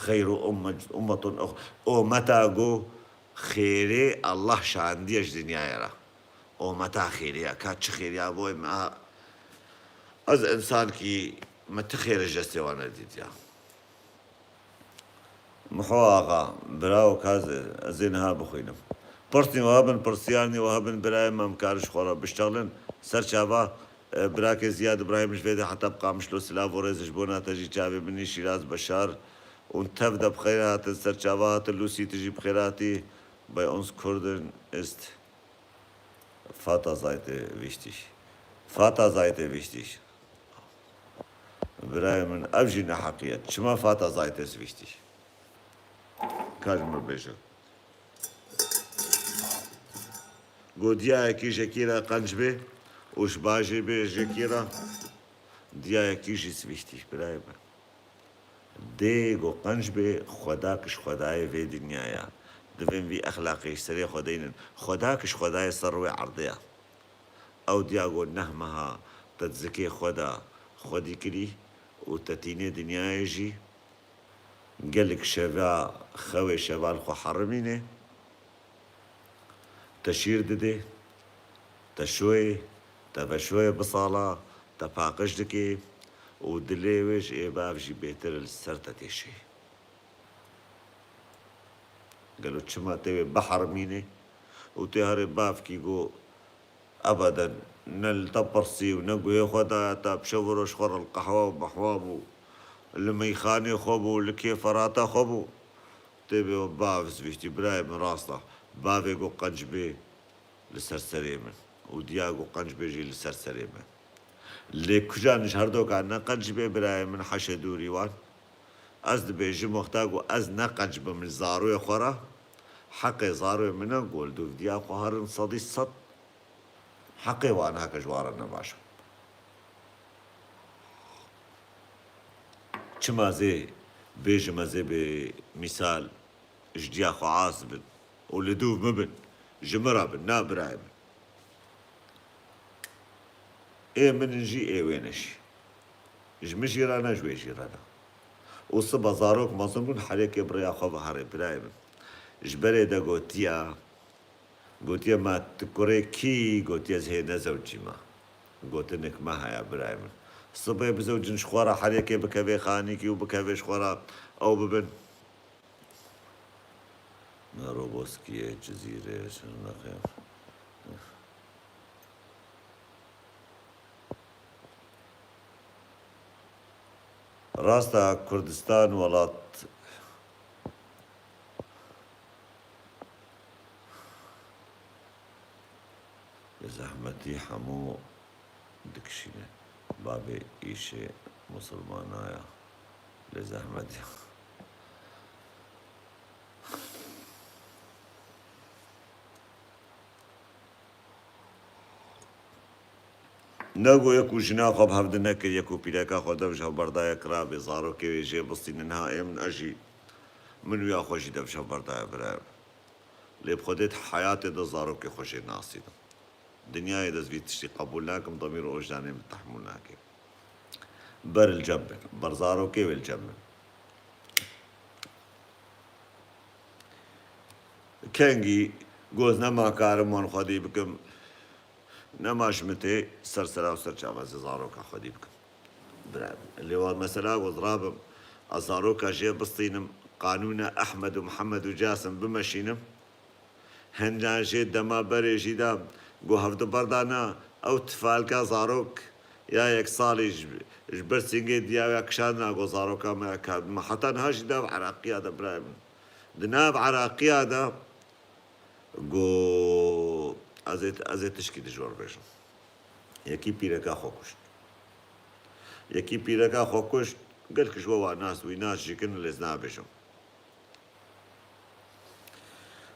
Xeyru ummet-, ummetun uxra. Ummeta ku xêrê Allah şandiye ji dinyayê re. Ummeta xêrê ya. Ka çi xêrê ya boy me ha. Ez insankî me ti xêr ji destê wan nedîtiya. Miho Axa, bira û kaz, ez ê niha bixwînim. Pirsên we hebin, pirsiyarên we hebin, birayê me em karin ji xwe re biştexlin. Ser çava, e, birakê Ziyad Îbrahîm ji vê de heta bi Qamişlo silav û rêz ji bona te jî çavê min î Şîraz Beşar û tev de bi xêr hatin, ser çava hatin, Lûsî tu jî bi xêr hatî. Bei uns Kurden ist Vaterseite wichtig. Vaterseite wichtig. Birayê min, ev jî neheqiyet. Çima Vaterseite ist wichtig? Ka ji min bêje. Go diyayekî jekî re qenc bê û ji bajê bê jekî re diyayekî jî ist wichtig, birayê min. Dê go qenc bê, Xwedak ji Xwedayê vê dinyaya. Divên vî exlaqê ji serê xwe deynin. Xwedak ji Xwedayê ser rûyê erdê ya. Ew diya go neh meha te di zikê xwe de xwedî kirî û te tînê dinyayê jî. Gelek şeva xewê şeva li xwe herimîne. Te şîr didê, te şoyê, te veşoyê bi sala, te paqij dikê û dilê wê ji ê bav jî bêtir li ser te têşê. Gelo çima tê wê biherimînê û tê herê bavkî ku ebeden ne li te pirsî û ne guhê xwe daye te, bi şev û roj xwe re li qehwa û mehwa bû, li meyxanê xwe bû, li kêferata xwe bû. Tê bê bav zivîştî, birayê min rast e. Bavê ku qenc bê li ser serê min û diya ku qenc bê jî li ser serê min. Lê kujan ji herdokan ne qenc bê birayê min, heşe dûrî wan. Ez dibêjim wexta ku ez ne qenc bim li zaroyê xwe re, heqê zaroyê min e ku li dûv diya xwe herin sedî sed. Heqê wan heke ji wan re ne baş e. Çima zê bêjim ez ê bi mîsal ji diya xwe az bin û li dûv min bin, ji min re bin, na birayê min. Ê min in jî ê wê ne jî. Ji min jî re ne, ji wê jî re ne. Û siba zarok mezin bûn, herêkê bi rêya xwe ve herê birayê min. Ji berê de gotiya, Gotiye, "Ma tu kurê kî?" Gotiye, "Ez hê nezewicî me." Gotinek me heye birayê min. Sibê bizewicin ji xwe re, her yekê bikevê xanîkî û bikevê ji xwe re ew bibin. Roboskiyê, Cizîrê, Şirnexê. Rasta Kurdistan welat bi zehmetî hemû dikişîne. Babê îşê musulmana ya. Lê zehmetî. Ne go yek û jina xwe bi hev di nekir, yek û pîreka xwe dev ji hev berdaye kirabe, zarokê wê jê bistînin, ha ê min, ez jî, min wîya xwe jî dev ji hev berdaye birayê min. Lê bi Xwedê di heyatê de zarokê xwe jê nasînim. Dinyayê de ez vî tiştî qebûl nakim, demîr û wijdanê min tehmûl nake. Ber li cem bin, ber zarokê wê li cem bin. Kengî goz nema karim wan xwedî bikim, nema ji min tê ser sera û ser çava zê zaroka xwedî bikim. Bira, lê wa mesela goz rabim, ez zaroka jê bistînim, qanûna Ehmed û Mihemed û Casim bimeşînim. Hincan jê dema berê jî de go hevdu berdana ew tifalka zarok ya yek salî ji, ji ber sîngê diya ya kişandina go zaroka me ya ka me heta niha jî de ev Iraqiya de birayê min. Di nav Iraqiya de go ez ê, ez ê tişkî di jor bêjim. Yekî pîreka xwe kuşt. Yekî pîreka xwe kuşt, gelkî ji we wa nas wî nas jî kin lê ez nabêjim.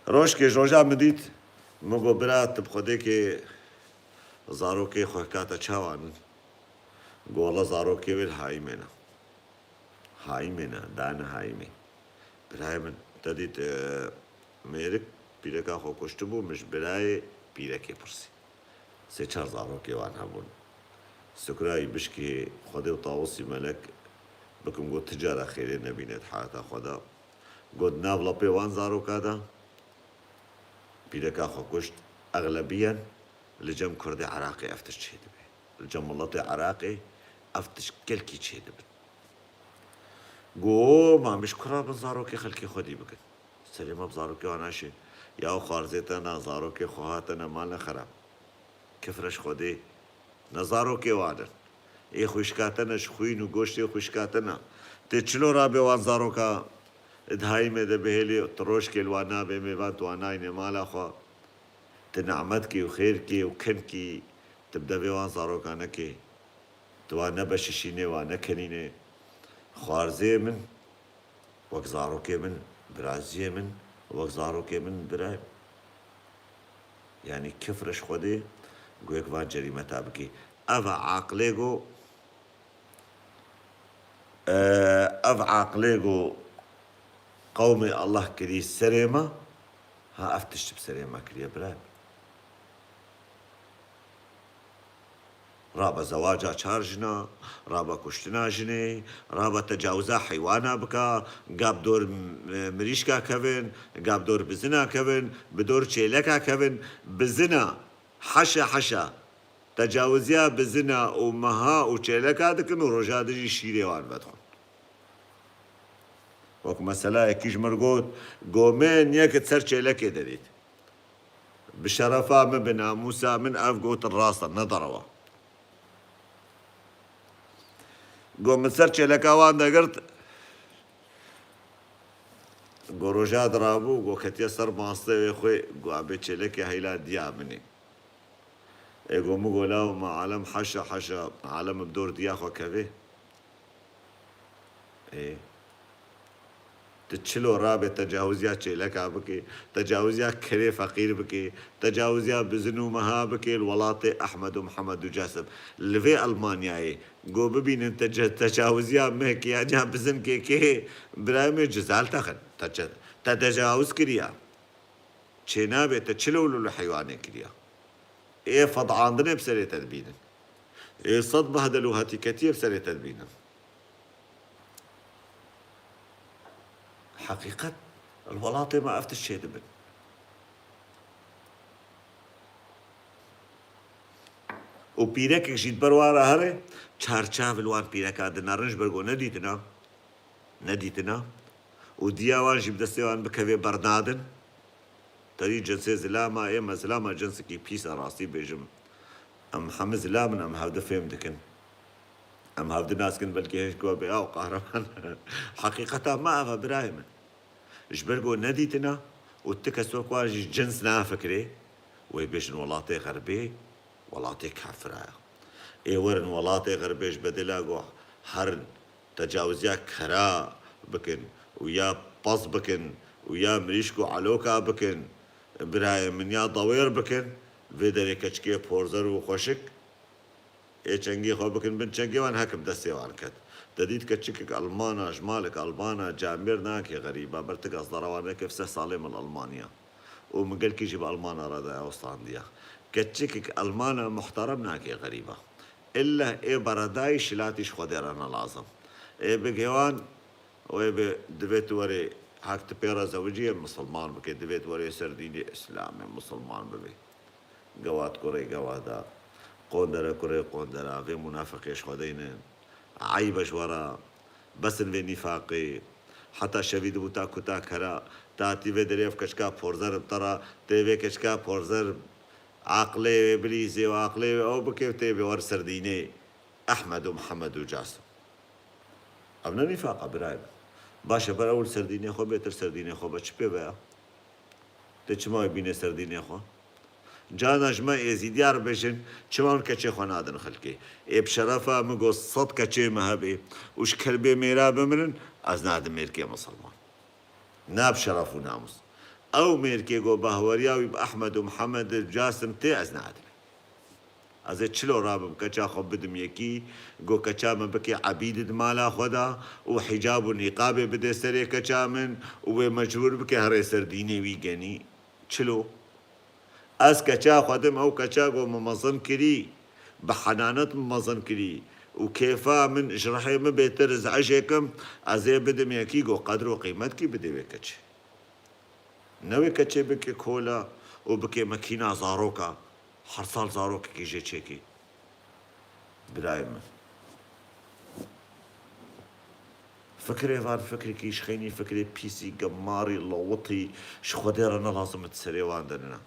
Rojkê ji roja min dît, min got, "Bira, tu bi Xwedêkê zarokê xwe hikate çawa nin?" Got, "Wela zarokê wê li Hayîmê ne. Hayîmê ne, dane Hayîmê." Birayê min, te dît, e, mêrik pîreka xwe kuştibû, min ji birayê pîrekê pirsî. Sê çar zarokê wan hebûn. Sukrayî bişkê Xwedê û Tawusî Melek bikim got, ti cara xêrê nebîne di heyata xwe de. Got, nav lepê wan zaroka de pîreka xwe kuşt, exlebiyen li cem Kurdê Iraqê ev tişt çêdibe. Li cem miletê Iraqê ev tişt gelkî çêdibin. Got, ma min ji kura bin zarokê xelkê xwedî bikin. Serê me bi zarokê wan naşê. Ya xwarzê te na zarokê xwe hatine mal ne xerab. Kifre ji Xwedê ne zarokê wan in. Ê xwişka te ne ji xwîn û goştê xwişka te ne. Tê çilo rabe wan zaroka di Hayîmê de bihêlî, tu rojkê li wan nabê mêvan tu wan nayînê mala xwe. Tu nimetkî û xêrkî û kinkî tu bi devê wan zaroka nekê. Tu wan nebeşişînê, wan nekenînê. Xwarzê min, wek zarokê min, biraziyê min, wek zarokê min, birayê min. Yanî kifre ji Xwedê, go yek van cerîmeta bikî. Ev e aqilê go, e, ev aqilê go qewmê Allah kirî serê me, ha ev tişt bi serê me kiriye, birayê min. Rabe zewaca çar jina, rabe kuştina jinê, rabe tecawiza heywana bika, ga bi dor m-, mirîşka kevin, ga bi dor bizina kevin, bi dor çêleka kevin, bizina, heşa heşa, tecawiziya bizina û meha û çêleka dikin û roja din jî şîrê wan vedixwin. Wek mesela yekî ji mir got, go min yek di ser çêlekê de dît. Bi şerefa min, bi namûsa min ev gotin rast e, ne derewa. Go min ser çêleka wan de girt, go roja dirabû, go ketiye ser masteyê xwe, go abê çêlekê heyla diya min e. Ê go min go law ma alem heşa heşa, alem bi dor diya xwe kevê. Ê. Tu çilo rabe tecawiziya çêleka bikê, tecawiziya kerê feqîr bikê, tecawiziya bizin û meha bikê li welatê Ehmed û Mihemed û Casim. Li vê Elmanyayê go bibînin te ce-, tecawiziya mehkê ya ca bizin kê kê, birayê min cizal texin. Te ce-, te tecawiz kiriya. Çênabe te çi lewlû li heywanê kiriya. Ê fedandinê bi serê te dibînin. Ê sed behdel û hetîketiyê bi serê te dibînin. Heqîqet, li welatê me ev tişt çêdibin. Û pîrekek jî di ber wan re here, çarçav li wan pîreka dinerin ji ber ku nedîtina. Nedîtina. Û diya wan jî bi destê wan bikeve bernadin. Terî cinsê zilama ê me, zilama cinsekî pîs e, rastî bêjim. Em hemî zilam in, em hevdi fêm dikin. Em hev dinas kin, belkî hêj ku bê ew qehreman. Heqîqeta me ev e birayê min. Ji ber ku nedîtina û ti kes wek wan jî cins nafikirê, wê bêjin welatê xerbê, welatê kafira ye. Ê werin welatê xerbê ji bedela ku herin tecawizya kera bikin û ya pez bikin û ya mirîşk û eloka bikin, birayê min ya dawêr bikin, vê derê keçikê porzer û xweşik, ê çengê xwe bikin bin çengê wan, hek bi destê wan ket. Te dît keçikek Elmana, ji malek Elmana camêr nake xerîba, ber ti gaz dara wan neke, seh salê min li Elmaniya. Û min gelkî jî bi Elmana re daye westandiya. Keçikek Elmana muhterem nake xerîba. Îlle ê beredayî şilatî ji Xwedê re ne lazim. Ê bigê wan, wê bi divê tu werê hek tu pê re zewiciyê misilman bikê, divê tu werê ser dînê Îslamê misilman bibê. Gewat kurê gewada, qondere kurê qondera, vê munafiqê ji xwe deynin. Eyb e ji we re. Besin vê nîfaqê. Heta şevî dibû ta kuta kera, ta tî vê derê ev keçika porzer bi te re, tê vê keçika porzer aqlê wê bilîzê û aqlê wê ew bike, tê vê wer ser dînê Ehmed û Mihemed û Casim. Ev ne nîfaq e birayê min. Baş e, ber ew li ser dînê xwe bêtir ser dînê xwe be, çi pê ve ya? Tê çima wê bînê ser dînê xwe? Carna ji me êzîdiya re bêjin, çima hûn keçê xwe nadin xelkê? Ê bi şerefa min got sed keçê me hebe û ji kelbê mêra bimirin, ez nadim mêrkê misilman. Na bi şeref û namûs. Ew mêrkê got bahweriya wî bi Ehmed û Mihemed û Casim tê, ez nadim. Ez ê çilo rabim, keça xwe bidim yekî, got keça min bike ebîd di mala xwe de û hicab û nîqabê bide serê keça min û wê mecbûr bike here ser dînê wî genî. Çilo? Ez keça xwe dim, ew keça got min mezin kirî, bi henanet min mezin kirî û kêfa min ji rihê min bêtir, ez ecêkim, ez ê bidim yekî, got qedr û qîmetkî bidê wê keçê. Ne wê keçê bike kola û bike mekîna zaroka, her sal zarokekî jê çêkî. Birayê min. Fikrê van fikrekî ji xeynî fikrê pîsî, gemarî, lawitî ji Xwedê re ne lazim e di serê wan de nine.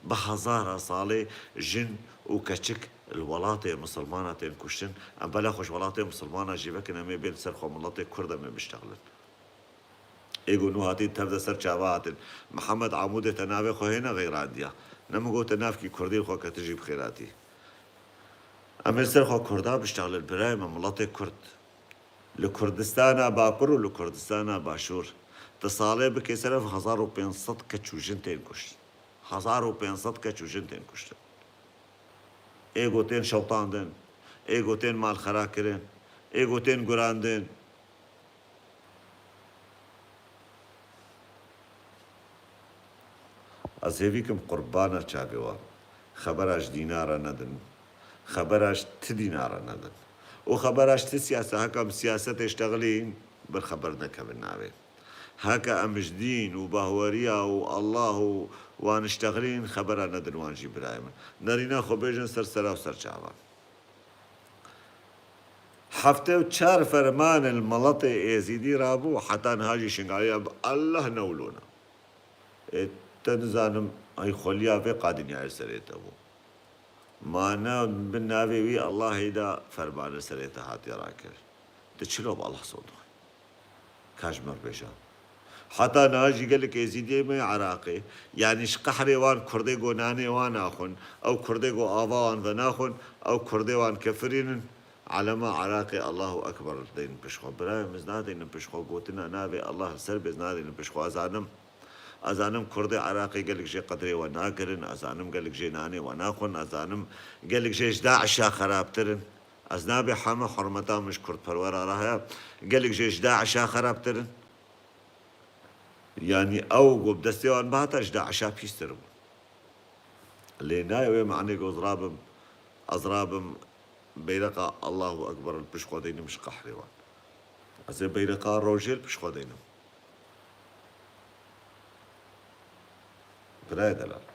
Bi hezara salê jin û keçik li welatê misilmana tên kuştin. Em bela xwe ji welatê misilmana jî vekin, em ê bên ser xwe miletê Kurd em ê biştexilin. Ê got nû hatî tev de ser çava hatin. Mihemed Amûdê te navê xwe hê nexeyrandiya. Ne min got te navkî Kurdî li xwe ke tu jî bi xêr hatî. Em ê li ser xwe Kurda biştexilin, birayê me, miletê Kurd. Li Kurdistana Bakur û li Kurdistana Başûr tu salê bikê ser ev hezar û pênc sed keç û jin tên kuştin. Hezar û pênc sed keç û jin tên kuştin. Ê got tên şewtandin, ê got tên malxera kirin, ê got tên gurandin. Ez hêvî kim qurbana çavê wan. Xebera ji dîna re nedin. Xebera ji ti dîna re nedin. Û xebera ji ti siyase, heka bi siyasetê ştexilîn, bir xeber nekevin navê. Heke em ji dîn û bahweriya û Allah û wan ştexilîn, xebera nedin wan jî birayê min. Nerîna xwe bêjin ser sera û ser çavan. Hefte û çar ferman li miletê Êzîdî rabû, heta niha jî Şingalê ya bi Allah newlona. Ê, te nizanim, ay xweliya vê qadinyayê serê te bû. Ma ne bi navê wî Allahê de ferman li serê te hatiye rakir. Tu çilo bi Allah sor dixwî? Ka ji me re bêje. Heta niha jî gelek Êzîdiyê me Iraqê, yanî ji qehrê wan Kurdê got nanê wan naxwin, ew Kurdê got ava wan venaxwin, ew Kurdê wan kefirînin, elema Iraqê Allahu Ekber deynin pişt xwe. Birayê min, ez nadeynim pişt xwe, gotina navê Allah li ser bê, ez nadeynim pişt xwe. Ez zanim, ez zanim Kurdê Iraqê gelek jê qedrê we nakirin, ez zanim gelek jê nanê we naxwin, ez zanim gelek jê ji DAIŞa xerabtir in. Ez nabê heme hurmeta min ji kurdperwera re heye, gelek jê ji DAIŞa xerabtir in. Yanî ew ku bi destê wan bihata ji DAIŞa pîstir bûn. Lê nayê wê manê ku ez rabim, ez rabim beyreqa Allahu Ekber li pişt xwe deynim ji qehrê wan. Ez ê beyreqa rojê li pişt xwe deynim. Birayê delal.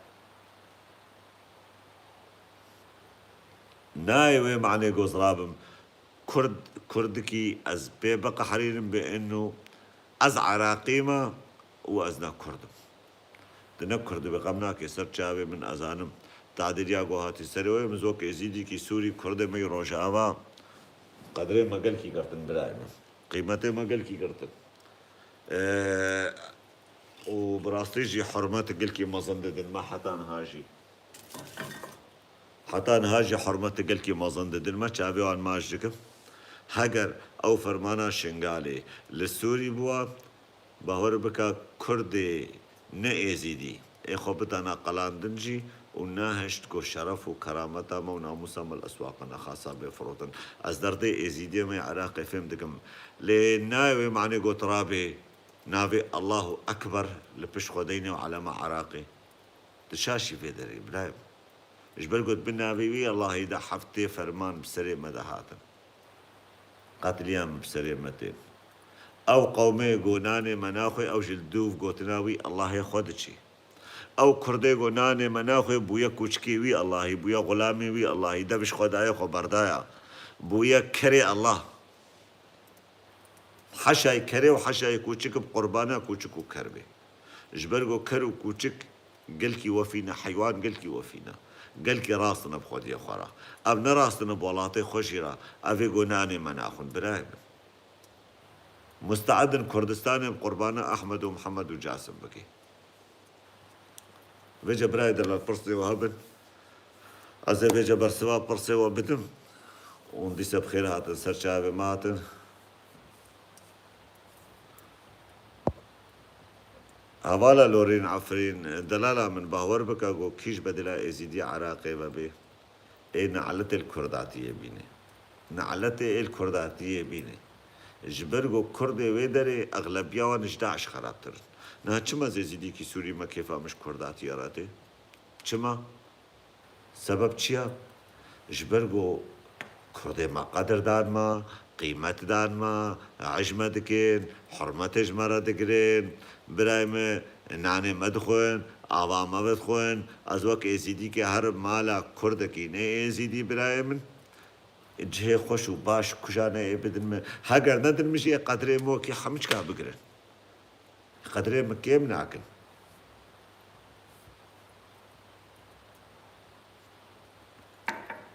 Nayê wê manê ku ez rabim Kurd, Kurdikî ez pê biqehrînim bi inu ez Iraqî me û ez ne Kurd im. Tu ne Kurd bî, xem nake, ser çavê min ez zanim. Tadiriya ku hatî serê wê, min zok Êzîdîkî Sûrî, Kurdê me yî Rojava. Qedrê me gelkî girtin birayê min. Qîmetê me gelkî girtin. Ee, û bi rastî jî hurmet gelkî mezin didin me heta niha jî. Heta niha jî hurmet gelkî mezin didin me, çavê wan maç dikim. Heger ew fermana Şingalê li Sûrî bûa, bawer bike Kurdê ne Êzîdî ê xwe bidana qelandin jî û nehişt ku şeref û kerameta me û namûsa me li eswaqê nexasa bê firotin. Ez derdê Êzîdiyê me yê Iraqê fêm dikim. Lê nayê wê manê got rabê navê Allahu Ekber li pişt xwe deynê û elema Iraqê. Di şaşî vê derê birayê min. Ji ber got bi navê wî Allahî de heftê ferman bi serê me de hatin. Qetlîam bi serê me tên. Ew qewmê ku nanê me naxwê, ew ji li dûv gotina wî Allahê xwe diçî. Ew Kurdê ku nanê me naxwê bûye kûçikê wî Allahî, bûye xulamê wî Allahî, dev ji xwe daye xwe berdaya. Bûye kerê Allah. Heşayê kerê û heşayê kûçik bi qurbana kûçik û ker bê. Ji ber ku ker û kûçik gelkî wefî ne, heywan gelkî wefî ne. Gelkî rast in bi xwediyê xwe re. Ev ne rast in bi welatê xwe jî re. Ev ê ku nanê me naxwin, birayê min. Musteed in Kurdistanê bi qurbana Ehmed û Mihemed û Casim bike. Vêce birayê delal pirsê we hebin. Ez ê vêce bersiva pirsê we bidim. Hûn dîse bi xêr hatin, ser çavê me hatin. Hevala Lorîn Efrîn, delala min, bawer bike ku kî ji bedila Êzîdî Iraqê ve bê. Ê ne'letê li Kurdatiyê bîne. Ne'letê ê li Kurdatiyê bîne. Ji ber ku Kurdê wê derê exlebiya wan ji DAIŞ xerabtir in. Niha çima Êzîdîkî Sûrî me kêfa min ji Kurdatiyê re tê? Çima? Sebeb çi ya? Ji ber ku Kurdê me qedir dan me, qîmet dan me, ecme dikin, hurmetê ji me re digirin. Birayê me nanê me dixwin, ava me vedixwin. Ez wek Êzîdîkê herim mala Kurdekî ne Êzîdî birayê min. Cihê xweş û baş kuja ne ê bidin min. Heger nedin min jî ê qedrê min wekî hemiçka bigirin. Qedrê min kêm nakin.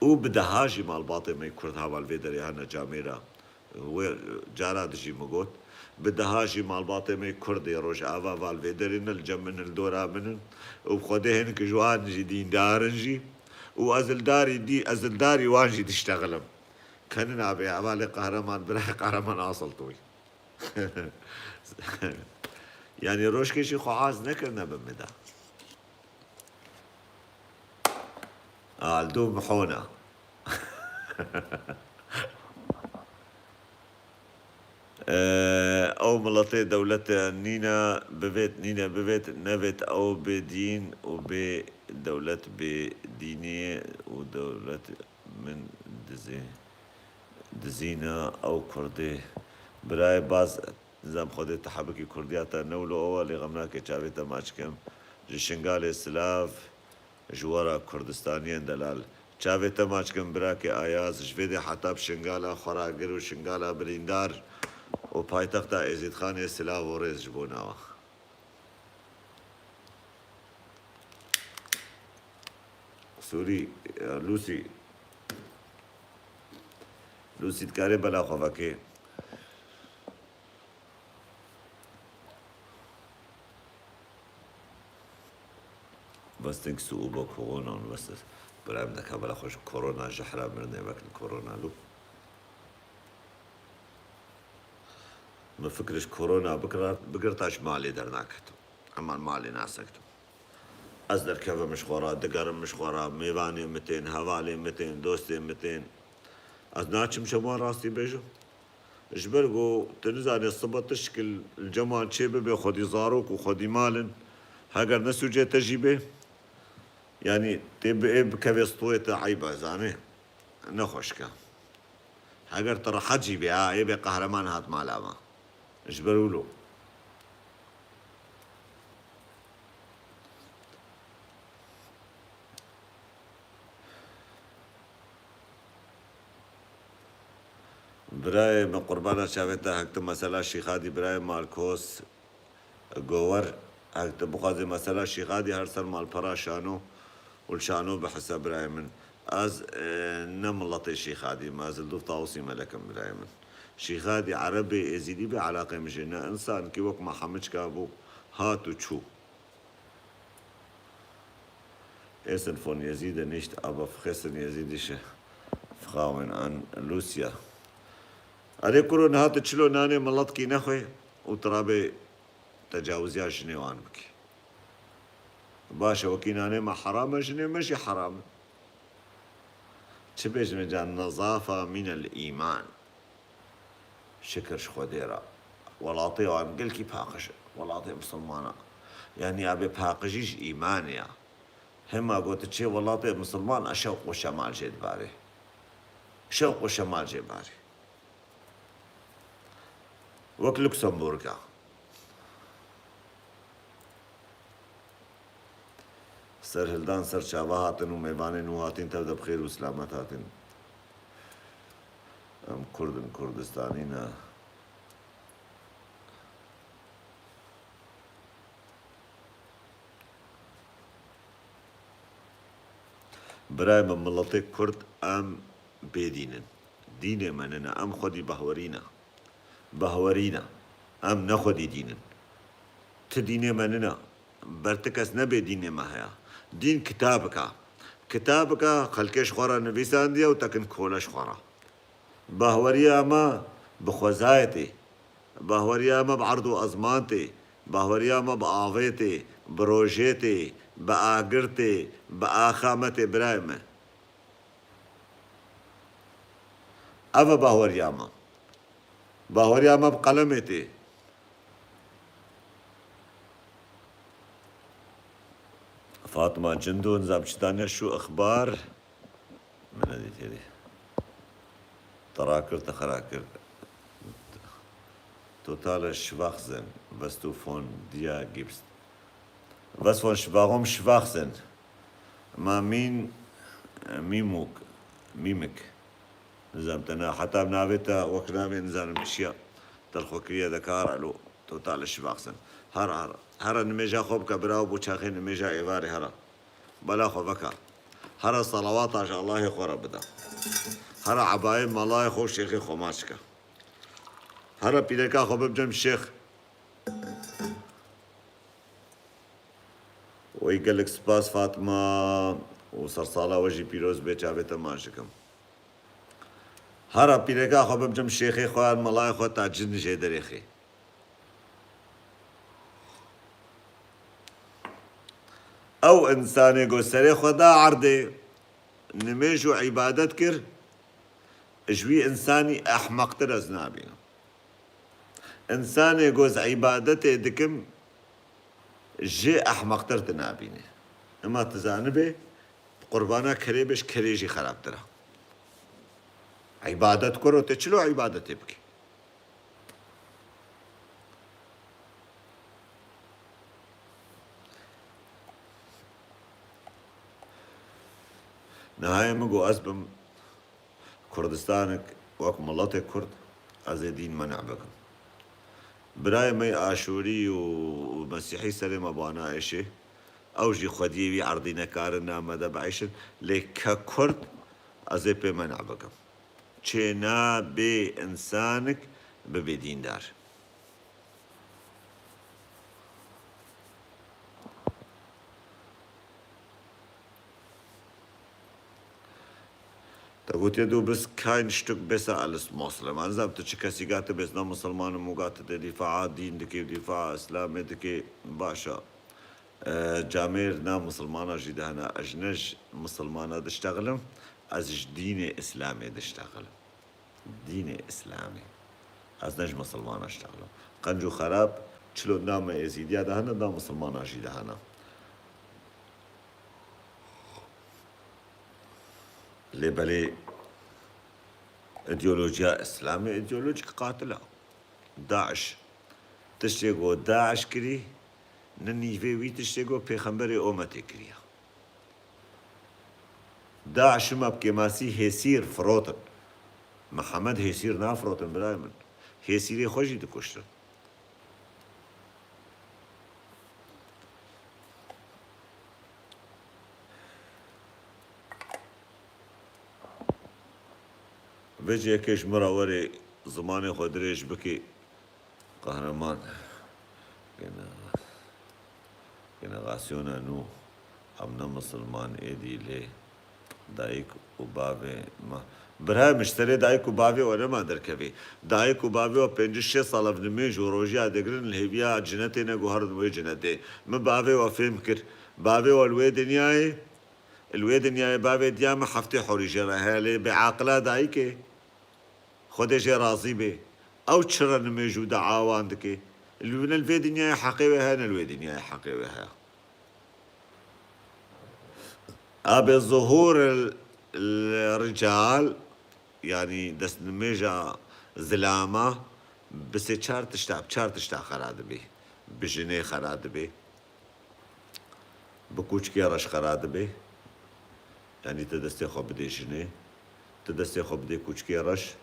Û bi deha jî malbatê me Kurd heval vê derê hene camêra. Wê cara dijî min got, bi deha jî malbatê me Kurd ê Rojava val vê derê ne li cem min, li dora min in. Û bi Xwedê hinek ji wan jî dîndar in jî. Û ez li darî dî, ez li darî wan jî diştexilim. Kenin abê hevalê Qehreman, birayê Qehreman Asiltoy. Yanî rojkê jî xwe az nekirine bi min de. Aldo Mihona. Ee, ew miletê dewlete nîne, bivêt, nîne, bivêt, nevêt, ew bê dîn û bê dewlet, bê dînî û dewlet. Min dizî, dizîna ew Kurdê. Birayê baz, nizam Xwedê te hebikî Kurdiya te ne wilo ew e, lê xem nake çavê te maç kim. Ji Şingalê silav, ji we re Kurdistaniyên delal. Çavê te maç kim birakê Ayaz, ji vê dê heta bi Şingala xwe re gir û Şingala birîndar û paytexta Êzîdxanê silav û rêz ji bo nawa. Sorry, Lucy. Lucy dikarê bela xwe vekê. Vesting su uba korona, vesting. Birayê min deka bela xwe ji korona, ji hera mirinê vek li korona lu. Min fikir ji korona bikira-, bigirta ji malê dernaketim. Heman malê nasektim. Ez derkevim ji xwe re, digerim ji xwe re, mêvanê min tên, hevalê min tên, dostê min tên. Ez naçim ji wan rastî bêjim. Ji ber ku tu nizanî sibe tu şikil li cem wan çê bibe, xwedî zarok û xwedî mal in. Heger ne sûcê te jî bê, yanî tê bi ê bikevê stoyê te eyb e, zanî. Ne xweşik e. Heger tu rehet jî bê, ha, ê bê qehreman hat mala me. Ji ber wilo. Birayê min qurbana çavê te hek tu mesela Şîxadî birayê Markos. Gower, hek tu bixwazî mesela Şîxadî her ser malpera Şano û li Şano bihise birayê min. Ez, e, ne miletê Şîxadî me, ez li dûv Tawusî Melek im, birayê min. Şîxadî Erebê, Êzîdî bê, eleqê min jê ne. Însankî wek me hemiçka bû, hat û çû. Essen von Jesiden nicht, aber fressen Jesidische Frauen an, Lucia. Erê kuro, niha tu çilo nanê miletkî nexwê û tu rabê tecawiziya jinê wan bikî. Baş e, wekî nanê me heram e, jinê me jî heram e. Çi bêjim ca, nezafa mînel îman. Şikir ji Xwedê re. Welatê wan gelkî paqij e. Welatê misilmana. Yanî ya bê paqijî ji îmanê ya. Hema got çê welatê misilman e, şewq û şemal jê dibarê. Şewq û şemal jê barê. Wek Luxemburg a. Serhildan ser çava hatin û mêvanên nû hatin, tev de bi xêr û silamet hatin. Em Kurd in, Kurdistanî ne. Birayê min, miletê Kurd em bêdîn in. Dînê me nine, em xwedî bahwerî ne. Bahwerî ne. Em ne xwedî dîn in. Ti dînê me nine. Ber ti kes nebê dînê me heye. Dîn kitabik e. Kitabik e, xelkê ji xwe re nivîsandiye û tekin kole ji xwe re. Bahweriya me bi xwezayê tê. Bahweriya me bi erd û ezman tê. Bahweriya me bi avê tê, bi rojê tê, bi agir tê, bi axa me tê, birayê me. Ev e bahweriya me. Bahweriya me bi qelemê tê. Fatma Cindo, nizam çi dane şu ixbar. Min nedî têrê. Te rakir, te xera kir. Totale Schwachsinn, was du von dir gibst. Was von Schwa-, warum Schwachsinn? Ma min, Mimuk, Mimik. Nizam te na, heta navê te wek navê nizanim çi ya. Te li xwe kiriye dekar, alo. Totale Schwachsinn. Hera, hera. Hera nimêja xwe bike, bira, û bo çaxê nimêja êvarê, hera. Bela xwe veka. Hera salawata ji Allahê xwe re bide. Hera ebayê malayê xwe û şêxê xwe maç ke. Hera pîreka xwe bibcem şêx. Wey gelek spas Fatma û sersala we jî pîroz bê, çavê te maç dikim. Hera pîreka xwe bibcim şêxê xwe, melayê xwe ta cin jê derêxê. Ew însanê ku serê xwe da erdê, nimêj û îbadet kir, ji wî însanî ehmeqtir ez nabînim. Însanê ku ez îbadetê dikim, jê ehmeqtir tu nabînî. Ema tu zanibê, qurbana kerê be, ji kerê jî xerabtir e. Îbadet kuro, te çilo îbadetê bikî? Nihayê min got, ez bim Kurdistanek wek miletê Kurd, ez ê dîn menê bikim. Birayê me yê Aşûrî û, û Mesîhî serê me bana êşê, ew jî xwediyê wî erdî nekarin name de biêşin, lê ke Kurd, ez ê pê menê bikim. Çênabê însanek bibe dîndar. Te gotiye, du bist kein Stück besser als Moslem. Ez nizam tu çi kesî gate bês ne misilman im û gate te dîfaa dîn dikê, dîfaa Îslamê dikê, baş e. E, camêr na misilmana jî de hene. Ez ne ji misilmana diştexilim, ez ji dînê Îslamê diştexilim. Dînê Îslamê. Ez ne ji misilmana diştexilim. Qenc û xerab, çilo na me Êzîdiya de hene, na misilmana jî de hene. Lê belê îdeolojiya Îslamê îdeolojik qatil e. DAIŞ. Tiştê ku DAIŞ kirî, ne nîvê wî tiştê ku pêxemberê ometê kiriye. DAIŞ me bi kêmasî hêsîr firotin. Mihemed hêsîr nafirotin, birayê min. Hêsîrê xwe jî dikuştin. Vêca yekê ji min re werê zimanê xwe dirêj bikî. Qehreman. Gene-, generasyona nû. Em ne misilman êdî lê dayik û bavê me. Birayê min, ji serê dayik û bavê we nema derkevî. Dayik û bavê we pêncî şêst sal ev nimêj û rojiya digirin, li hêviya cinetê ne, guherin wê cinetê. Min bavê we fêm kir. Bavê we li wê dinyayê, li wê dinyayê bavê diya min heftê horî jê re heye, lê bêaqila dayikê. Xwedê jê razî bê. Ew çi re nimêj û dua wan dike? Li, ne li vê dinyayê heqê wê heye, ne li wê dinyayê heqê wê heye. Abê zuhûr el, el rical, yanî destnimêja zilama, bi sê çar tişta, bi çar tişta xera dibê. Bi jinê xera dibê. Bi kûçikê reş xera dibê. Yanî tu destê xwe bidê jinê, tu destê xwe bidê kûçikê reş,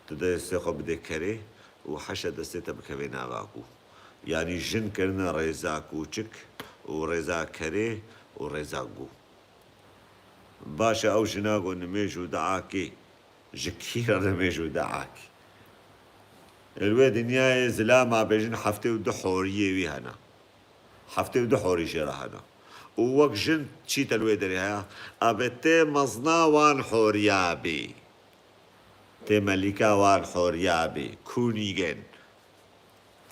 tu destê xwe bidê kerê û heşa destê te bikeve nava gû. Yanî jin kirine rêza kûçik û rêza kerê û rêza gû. Baş e, ew jina ku nimêj û dua kê, ji kî re nimêj û dua kê? Li wê dinyayê zilama bêjin heftê û du horiyê wî hene. Heftê û du horî jê re hene. Û wek jin çî te li wê derê heye? Abê tê mezna wan horiya bî. Tê melîka wan horiya bî. Kûnîgên.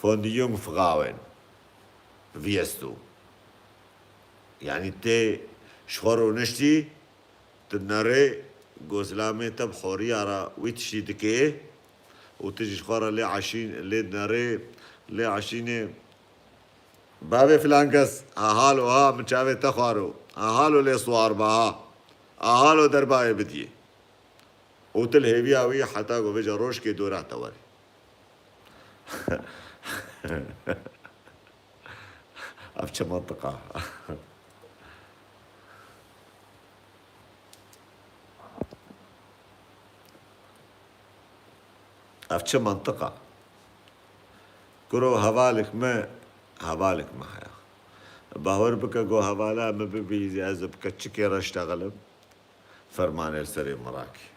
Von de Jungfrauen. Vî esto. Yanî tê ji xwe rûniştî, tu nerê, go zilamê te bi horiya re wî tiştî dikê û tu jî ji xwe re lê eşîn, lê nerê, lê eşînê. Bavê filan kes, ha halo ha, min çavê te xwaro. Ha halo lê siwar be ha. Ha halo derbayê bidiyê. Û tu li hêviya wî heta ku vêca rojkê dora te were. Ev çi mantiqa? Ev çi mantiqa? Kuro hevalek me, hevalek me heye. Bawer bike ku hevala min bibî, ez bi keçikê re ştexilim. Fermanê li serê min rakî.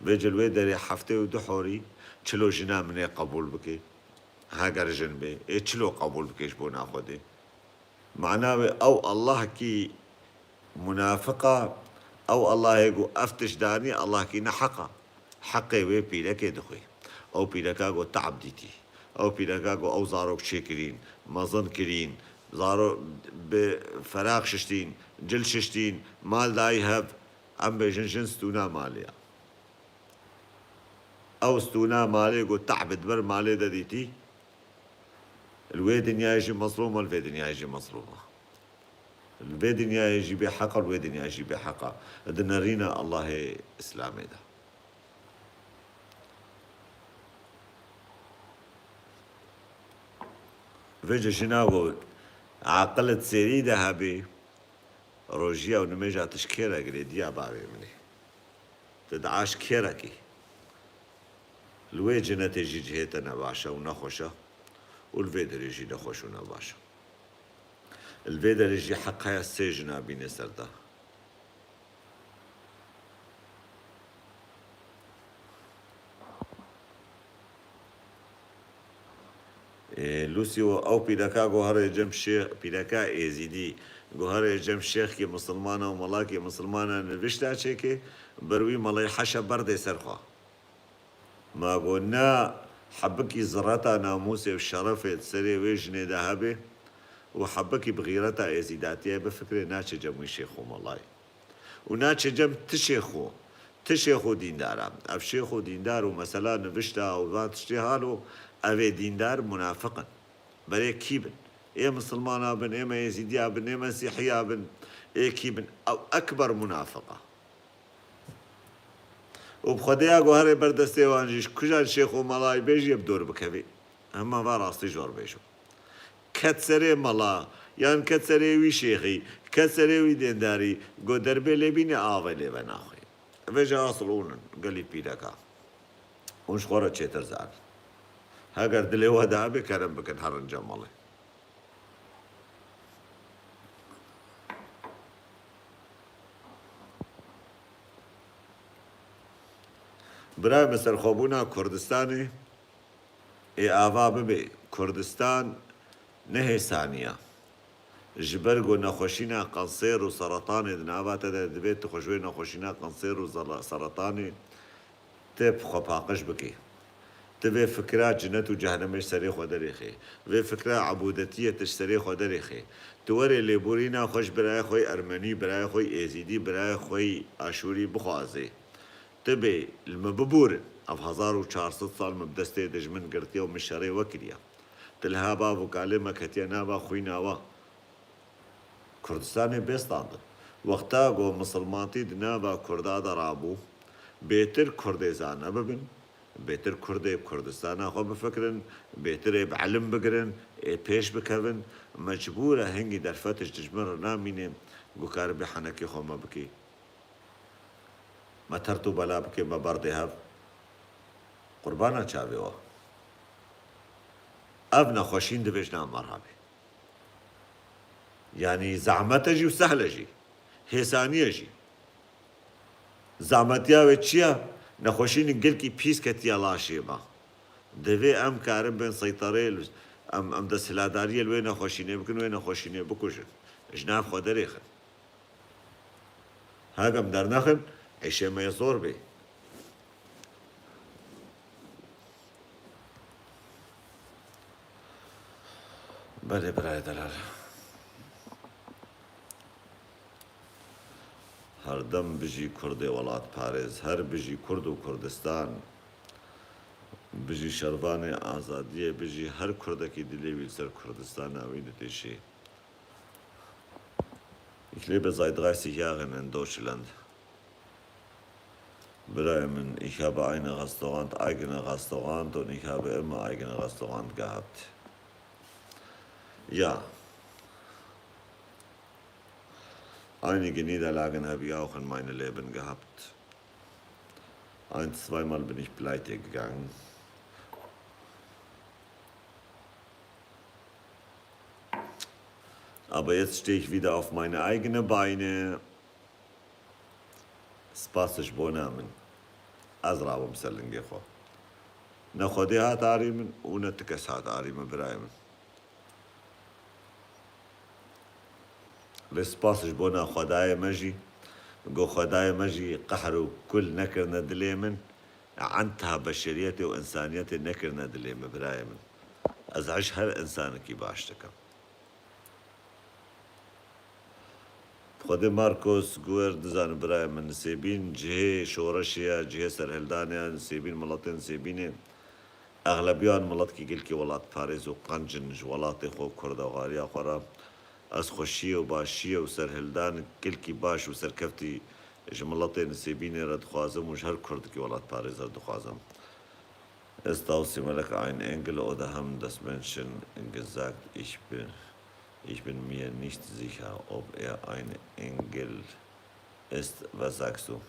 Vêca li wê derê heftê û du horî çilo jina min ê qebûl bike. Heger jin bê, ê çilo qebûl bike ji bona Xwedê. Mana wê ew Allahekî munafiq a, ew Allahê ku ev tişt danî, Allahekî neheq a. Heqê wê pîrekê dixwê. Ew pîreka ku te'b dîtî. Ew pîreka ku ew zarok çêkirîn, mezin kirîn, zaro-, bi feraq şiştîn, cil şiştîn, mal dayî hev, em bêjin jin stûna malê ya. Ew stûna malê ku te'b di ber malê de dîtî, li wê dinyayê jî mezlûm e, li vê dinyayê jî mezlûm e. Li vê dinyayê jî bêheq e, li wê dinyayê jî bêheq e. Di nerîna Allahê Îslamê de. Vêca jina ku aqil di sêrî de hebê, rojiya û nimêja tu ji kê re girê, diya bavê min ê? Tu dua ji kê re kî? Li wê cinetê jî cihê te nebaş e û nexweş e û li vê derê jî nexweş û nebaş e. Li vê derê jî heq heye sê jina bîne ser te. Ê, Lûsî û ew pîreka guherê cem şêx, pîreka êzîdî, guherê cem şêxkê misilmana û melakê misilmana nivişta çêkê, ber wî melê heşe berdê ser xwe. Ma go na hebikî zireta namûsê û şerefê di serê wê jinê de hebe û hebikî bi xîreta êzîdatiyê bifikirê, naçe cem wî şêx û melayê. Û naçe cem ti şêxo, ti şêxo dîndar a. Ev şêxo dîndar û mesela nivişta û van tiştê halo, ev ê dîndar munafiq in. Berê kî bin? Ê misilmana bin, ê me êzîdiya bin, ê mesîhiya bin, ê kî bin? Ew ekber munafiq a. Û bi Xwedê ya ku herê ber destê wan jî, ji kujan şêx û melayî bê jî, bi dor bikevê. Hema va rastî ji we re bêjim. Ket serê mela, yan ket serê wî şêxî, ket serê wî dêndarî, go derbê lê bîne, avê lê venaxwê. Vêca asil hûn in, gelî pîreka. Hûn ji xwe re çêtir zanin. Heger dilê we de hebe, kerem bikin, herin cem melê. Birayê min, serxwebûna Kurdistanê ê ava bibe. Kurdistan ne hêsanî ye. Ji ber ku nexweşîna qensêr û seretanê di nava te de, divê tu xwe ji wê nexweşîna qensêr û zela-, seretanê te bi xwe paqij bikî. Tu vê fikra cinet û cehenemê ji serê xwe derêxê. Vê fikra ebûdetiyê tu ji serê xwe derêxê. Tu werê lêborîna xwe ji birayê xwe yê Ermenî, birayê xwe yê Êzîdî, birayê xwe yê Aşûrî bixwazê. Tu bê li min biborin. Ev hezar û çar sed sal min bi destê dijmin girtiye û min şerê we kiriye. Tu li ha bav û kalê me ketiye nava xwîna we. Kurdistanê bê standin. Wexta ku misilmantî di nava Kurda de rabû, bêtir Kurdê zane bibin, bêtir Kurdê bi Kurdistana xwe bifikirin, bêtir ê bi ilim bigirin, ê pêş bikevin, mecbûr e hingî derfet ji dijmin re namîne ku karibe henekê xwe me bikê. Me tert û bela bike, me berdê hev. Qurbana çavê we. Ev nexweşîn divê ji nav me rabe. Yanî zehmet e jî û sehl e jî. Hêsanî ye jî. Zehmetiya wê çi ye? Nexweşînên gelkî pîs ketiye laşê me. Divê em karin bên seyterê, em, em desthiladariyê li wê nexweşînê bikin, wê nexweşînê bikujin. Ji nav xwe derêxin. Hagam dernexin, êşê me yê zor bê. Belê birayê delal. Herdem bijî Kurdê welatparêz, her bijî Kurd û Kurdistan. Bijî şervanê azadiyê, bijî her Kurdekî dilê wî li ser Kurdistana wî ditêşê. Ich lebe seit dreißig Jahren in Deutschland. Birayê min, ich habe ein Restaurant, eigene Restaurant und ich habe immer eigene Restaurant gehabt. Ja. Einige Niederlagen habe ich auch in meinem Leben gehabt. Ein, zweimal bin ich pleite gegangen. Aber jetzt stehe ich wieder auf meine eigenen Beine. Spas ji bona min. Ez rabim ser lingê xwe. Ne Xwedê hat arî min û ne ti kes hat arî min, birayê min. Lê spas ji bona Xwedayê me jî, go Xwedayê me jî qehr û kul nekirine dilê min, entiha beşeriyetê û insaniyetê nekirine dilê min, birayê min. Ez eş her insanekî baş dikim. Xwedê Marcos Guer, dizanim birayê min, Nisêbîn cihê şoreşê ye, cihê serhildanê ye, Nisêbîn, miletê Nisêbînê. Exlebiyan miletkî gelkî welatparêz û qenc in ji welatê xwe û kurdexwariya xwe re. Ez xweşiyê û başiyê û serhildan gelkî baş û serkeftî ji miletê Nisêbînê re dixwazim û ji her kurdekî welatparêz re dixwazim. Ist Tausi Melek ein Engel oder haben das Menschen gesagt? Ich bin, ich bin mir nicht sicher, ob er ein Engel ist. Was sagst du?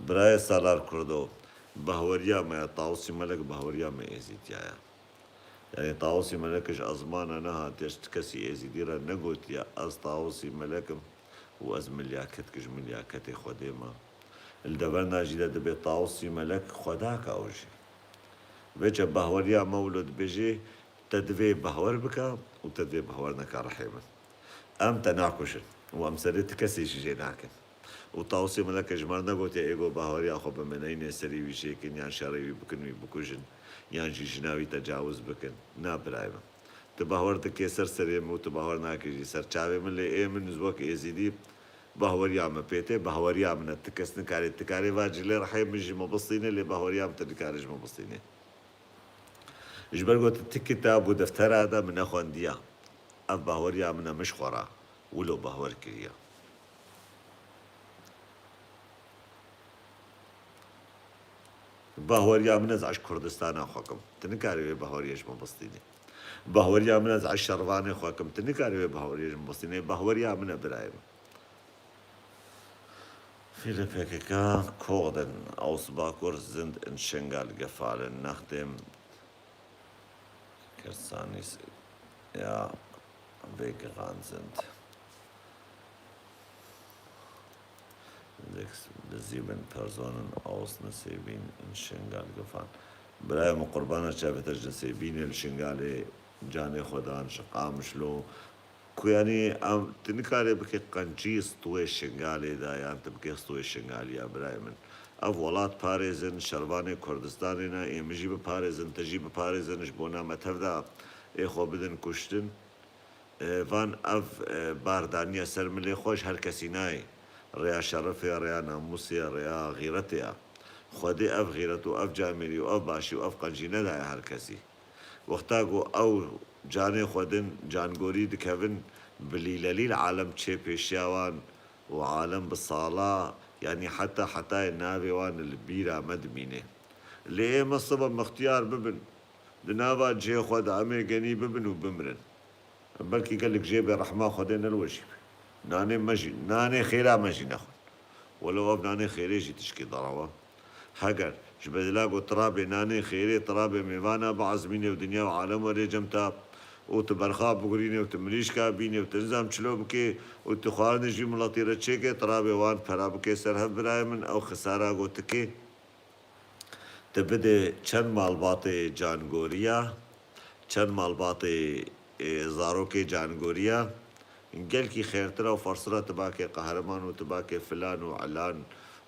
Birayê Salar Kurdo, bahweriya me ya, Tawusî Melek bahweriya me Êzîdiya ya. Yanî Tawusî Melek ji ezmana nehatiye, ji ti kesî Êzîdî re negotiye, ez Tawusî Melek im û ez milyaket, ji milyaketê Xwedê me. Li deverna jî de dibê Tawusî Melek Xwedaka ew jî. Vêçe bahweriya me wilo dibêjê, te divê bahwer bike û te divê bahwer neke rihê min. Em te nakujin û em serê ti kesê jî jê nakin. Û Tawusê Meleke ji me re negotiye, êgo bahweriya xwe bimeneyne, serî wî jêkin, yan şerê wî bikin, wî bikujin, yan jî jina wî tecawuz bikin. Na birayê min. Tu bahwer dikê ser serê min û tu bahwer nakê jî ser çavê min, lê ê min ji wek Êzîdî bahweriya min pê tê, bahweriya min e. Ti kes nikarê, ti karê va cilê rihê min ji min bistîne, lê bahweriya min tu nikarê ji min bistîne. Ji ber ku tu ti kitab û deftera de min nexwendiya. Ev bahweriya min e, min ji xwe re wilo bahwer kiriye. Bahweriya min ez eş Kurdistana xwe kim. Tu nikarî wê bahweriyê ji min bistînî. Bahweriya min ez eş şervanê xwe kim. Tu nikarî wê bahweriyê ji min bistînî. Bahweriya min e birayê min. Viele P K K Kurden aus Bakur sind in Schengal gefallen, nachdem Kersanis, ja, weggerannt sind. Dizîbin, Perzon in, Aws, Nisêbîn in, Şingal, Gifan. Birayê min, qurbana çavê te, ji Nisêbînê li Şingalê canê xwe dan, ji Qamişlo. Ku yanî em, tu nikarê bikê qencî stûyê Şingalê de, yan tu bikê stûyê Şingaliya, birayê min. Ev welat parêzin, şervanê Kurdistanê ne, ê min jî biparêzin, tu jî biparêzin, ji bona me tev de ê xwe bidin kuştin. E, van ev, e, bar daniye ser milê xwe, ji her kesî nayê. Rêya şerefê ye, rêya namûsê ye, rêya xîretê ye. Xwedê ev xîret û ev camêrî û ev başî û ev qencî nedaye her kesî. Wexta ku ew canê xwe din, cangorî dikevin, bilîlelî li alem çê pêşiya wan û alem bi sala, yanî heta hetayê navê wan li bîra me dimîne. Lê ê me sibe mixtiyar bibin, di nava cihê xwe de em ê genî bibin û bimirin. Belkî gelek jê bê rehma Xwedê ne li we jî be. Nanê me jî, nanê xêra me jî nexwin. Welo ev nanê xêrê jî tişkî darawa. Heger ji bedila ku tirabê nanê xêrê, tirabê mêvana biezmînê û dinya û alem werê cem te û tu berxa bigurînê û tu mirîşka bînê û tu nizam çilo bikê û tu xwarinê jî miletî re çêkê, tirabê wan pera bikê ser hev birayê min, ew xisara ku tu kê. Tu bidê çend malbatê cangoriya, çend malbatê, ê, zarokê cangoriya, gelkî xêrtir e û fersir e tu bakê qehreman û tu bakê filan û elan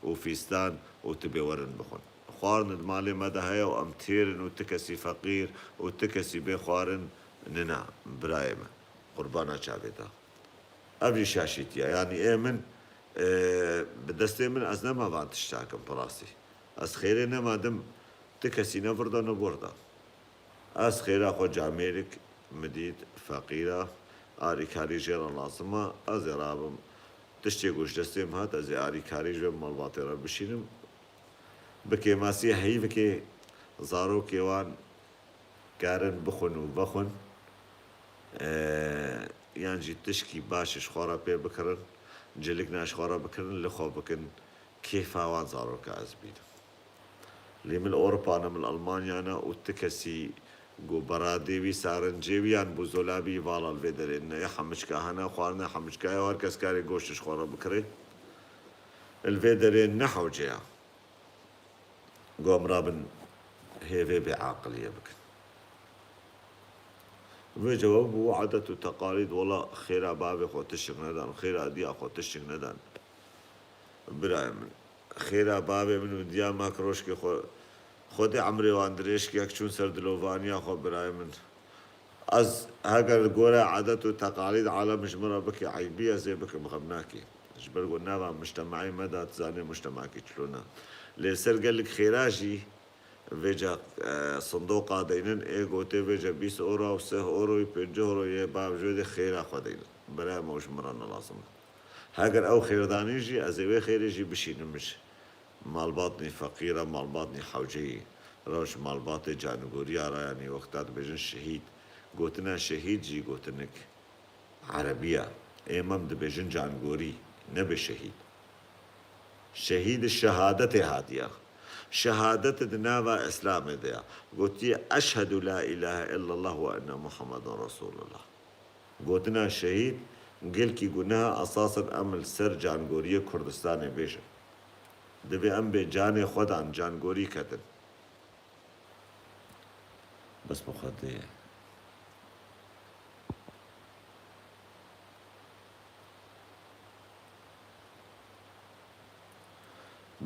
û fîstan û tu bê werin bixwin. Xwarin di malê me de heye û em têr in û ti kesî feqîr û ti kesî bê xwarin nina, birayê me. Qurbana çavê te. Ev jî şaşîtiye. Yanî ê min, e, bi destê min ez nema van tişta kim, bi rastî. Ez xêrê nema dim, ti kesî ne vir de ne bor de. Ez xêra xwe camêrik, midît, feqîra, arîkarî jê re lazim e, ez ê rabim. Tiştê ku ji destê min hat, ez ê arîkarî ji vê malbatê re bişînim. Bi kêmasî heyvekê zarokê wan karin bixwin û vexwin, e, yan jî tişkî baş ji xwe re pê bikirin, cilikna ji xwe re bikirin, li xwe bikin, kêfa wan zaroka ez bînim. Lê min li Ewropa ne, min li Almanya ne û ti kesî ku beradê wî, sarincê wî yan bûzolabî vala li vê derê ne. Ya hemiçka hene, xwarina hemiçka ye, her kes karê goşt ji xwe re bikirê. Li vê derê ne hewce ye. Ku em rabin hêvê bêaqiliyê bikin. Vê cewab bû edet û teqalîd, wela xêra bavê xwe tiştik nedan, xêra diya xwe tiştik nedan. Birayê min, xêra bavê min û diya me kirojkê xwe, Xwedê emrê wan dirêj ke, yek çûn ser dilovaniya xwe, birayê min. Ez heger li gore edet û teqalîd alem ji min re bike eybî, ez ê bikim, xem nake. Ji ber ku nava mujtemacê me de, tu zanî mujtemacekî çilo ne. Lê ser gelek xêra jî vêca, e, sindoqa deynin, ê gotê vêca bîst euro û sih euroyî, pêncî euroyê bav ji wê dê xêra xwe deynin. Birayê me, ew ji min re ne lazim e. Heger ew xêrdanî jî, ez ê wê xêrê jî bişînim ji malbatnî feqîr e, malbatnî hewceyî. Rewş malbatê cangoriya re, yanî wexta dibêjin şehîd. Gotina şehîd jî gotinik erebî ye. Ê me em dibêjin cangorî, nebe şehîd. Şehîd şehadetê hatiye. Şehadet di nava Îslamê de ye. Gotiye, "Eşhedû la îlahe illallah ve enne Muhammeden Resûlullah." Gotina şehîd gelkî guneha esas in, em li ser cangoriyê Kurdistanê bêjin. Divê em bê canê xwe dan, cangorî ketin. Bes bi Xwedê.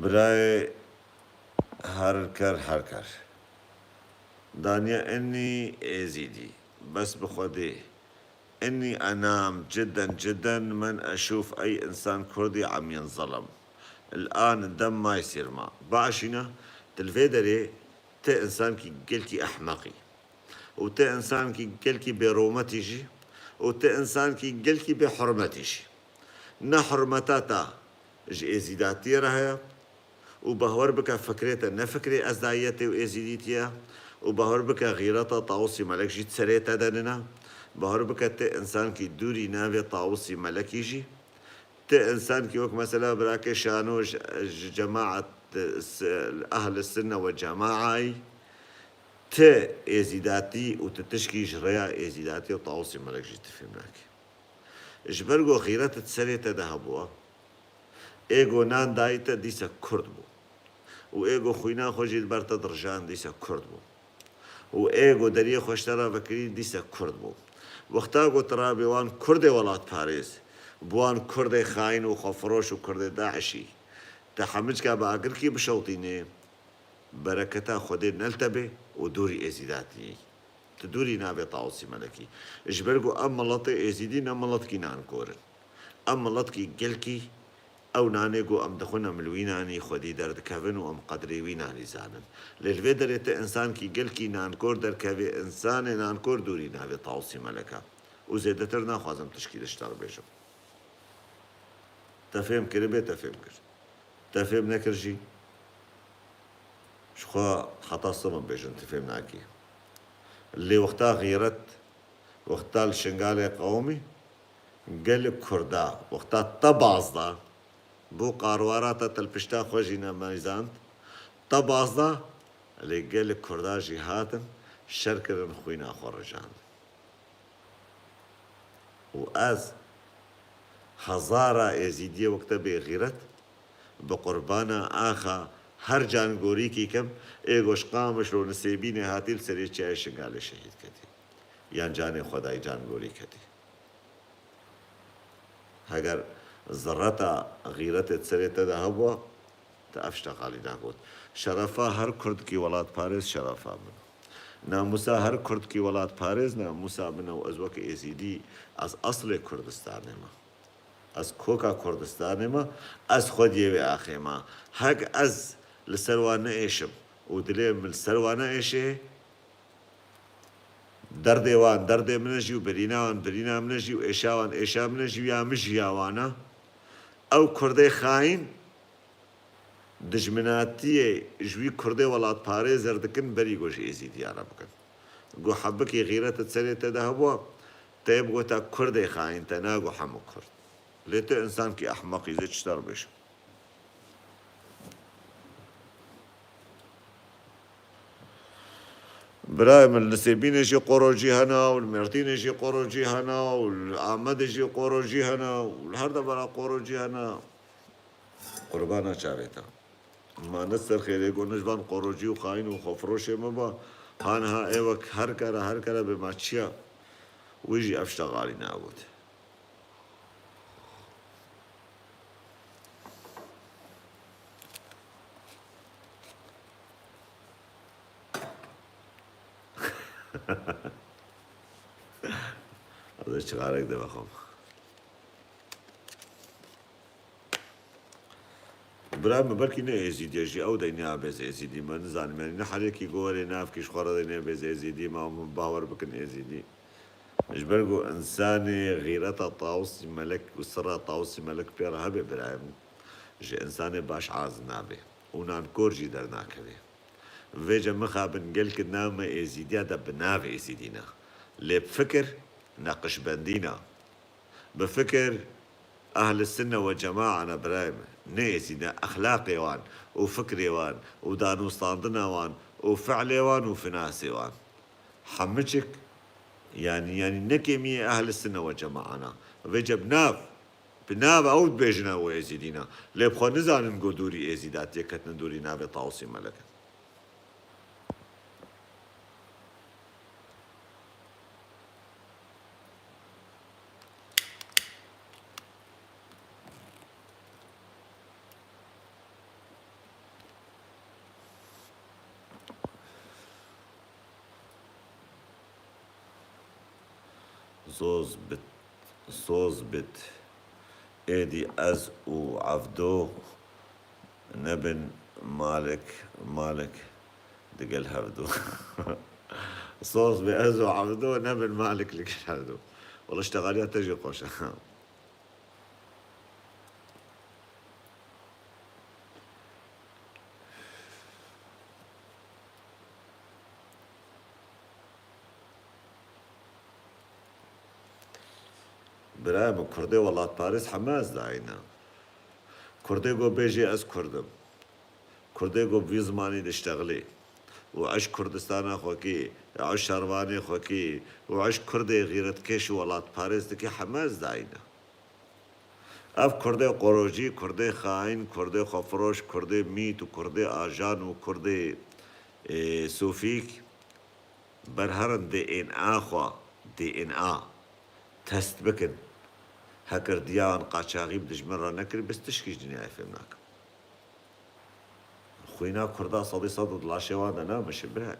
Birayê her ker her ker. Daniye enî êzîdî. Bes bi Xwedê. Enî enam cidden cidden men eşûf ey insan kurdî em yenzelem. El an dem may sirma. Başîne, tu li vê derê ti insankî gelkî ehmeqî. Û ti insankî gelkî bêrometî jî. Û ti insankî gelkî bêhurmetî jî. Ne hurmeta te ji êzîdatiyê re heye. Û bahwer bike fikrê te ne fikrê ezdayiyetê û êzîdîtiyê ye. Û bahwer bike xîreta Tawusî Melek jî di serê te de nine. Bahwer bike ti insankî dûrî navê Tawusî Melekî jî. Ti insankî wek mesela birakê Şano ji, ji cemaet, s-, ehli sinne ve cemaayî. Ti êzîdatî û ti tişkî ji rêya êzîdatî û Tawusî Melek jî ti fêm nakî. Ji ber ku xîret di serê te de hebûa, Ê go nan dayî te dîse Kurd bû. Û ê go xwîna xwe jî li ber te dirijand dîse Kurd bû. Û ê go deriyê xwe ji te re vekirî dîse Kurd bû. Wexta go tu rabê wan Kurdê welatparêz, bi wan Kurdê xayîn û xwefiroş û Kurdê DAIŞî, te hemicka bi agirkî bişewtînê, bereketa Xwedê ne li te bê û dûrî Êzîdatî yî. Tu dûrî navê Tawusî Melekî. Ji ber ku em miletê Êzîdî ne miletkî nankor in. Em miletkî gelkî, ew nanê ku em dixwin em li wî nanî xwedî derdikevin û em qedrê wî nanî zanin. Lê li vê derê tu însankî gelkî nankor derkevê, însanê nankor dûrî navê Tawusî Melek e. Û zêdetir naxwazim tişkî li ji te re bêjim. Te fêm kiribê, te fêm kir. Te fêm nekir jî, ji xwe heta sivan bêjin, tu fêm nakî. Lê wexta xîret, wexta li Şingalê qewimî, gelek Kurda, wexta te baz da, bo qarwara te te li pişta xwe jî nemeyzand, te baz da, lê gelek Kurda jî hatin, şer kirin, xwîna xwe rijand. Û ez hezara Êzîdiyê wek te bêxîret, bi qurbana axa her cangorîkî kim, ê go ji Qamişlo Nisêbînê hatî li serê çiyayê Şingalê şehîd ketî. Yan canê xwe dayî cangorî ketî. Heger zerreta xîretê di serê te de hebûa, te ev şte xalî nagot. Şerefa her kurdkî welatparêz şerefa min. Namûsa her kurdkî welatparêz namûsa min e û ez weke Êzîdî, ez eslê Kurdistanê me. Ez koka Kurdistanê me, ez xwediyê wê axê me. Hek ez li ser wan neêşim û dilê min li ser wan neêşê, derdê wan derdê min e jî û birîna wan birîna min e jî û êşa wan êşa min e jî û ya min jî ya wan e. Ew Kurdê xayîn dijminatiyê ji wî Kurdê welatparêzer dikin, berî go ji Êzîdiyan re bikin. Go hebikî xîret di serê te de hebûa, te yê bigota Kurdê xayîn, te nago hemû Kurd. Lê tu însankî ehmeq î, zê çi te re bêjim. Birayê min, li Nisêbînê jî qorocî hene û li Mêrdînê jî qorocî hene û li Amedê jî qorocî hene û li her devera qorocî hene. Qurbana çavê te. Ma ne ser xêrê go ne ji van qorocî û xayîn û xwefiroşê me ba. Ha niha ê wek her kere, her kere bê ma çi ya? Wî jî ev şte xalî nagot. Ez ê çixarek de vexwim. Bira min belkî ne Êzîdî ye jî, ew deynê ya bêz Êzîdî me, nizanim, yanî ne her yekî ku werê navkî ji xwe re deynê bêz Êzîdî me, hûn bawer bikin Êzîdî. Ji ber ku însanê xîreta Tawusî Melek û sirra Tawusî Melek pê re hebe, birayê min, ji însanê baş az nabe û nankor jî dernakeve. Vêce mixabin gelkî nav me Êzîdiya de bi nav Êzîdî ne. Lê bi fikir neqişbendî ne. Bi fikir ehl-i sinne we cemaa ne birayê min. Ne Êzî ne, exlaqê wan û fikrê wan û danûstandina wan û fi'lê wan û finasê wan. Hemiçik, yanî, yanî ne kêmiyê ehl-i sinne we cemaa ne. Vêce bi nav, bi nav ew dibêjine ew Êzîdî ne. Lê bi xwe nizanin ku dûrî Êzîdatiyê ketine dûrî navê Tawusî Melek in. Soz bit, soz bit. Êdî ez û Evdo nebin Malik, Malik digel hevdo. Soz bi ez û Evdo nebin Malik li gel hevdo. Wala ştexaliya te jî xweş e. Birayê min, Kurdê welatparêz heme ez dayî ne. Kurdê ku bêjê ez Kurd im. Kurdê ku bi vî zimanî diştexilê û eşk Kurdistana xwe kê, eşk şervanê xwe kê û eşk Kurdê xîretkêş û welatparêz dike, heme ez dayî ne. Ev kurdê qorocî, kurdê xaîn, kurdê xwefiroş, kurdê mît û kurdê ajan û kurdê, ê, sofîk, berherin D N A xwe, D N A test bikin. Heger diya wan qaçaxî bi dijmin re nekirî, bes tişkî ji dinyayê fêm nakim. Xwîna kurda sedî sed di laşê wan de ne, mişin bira.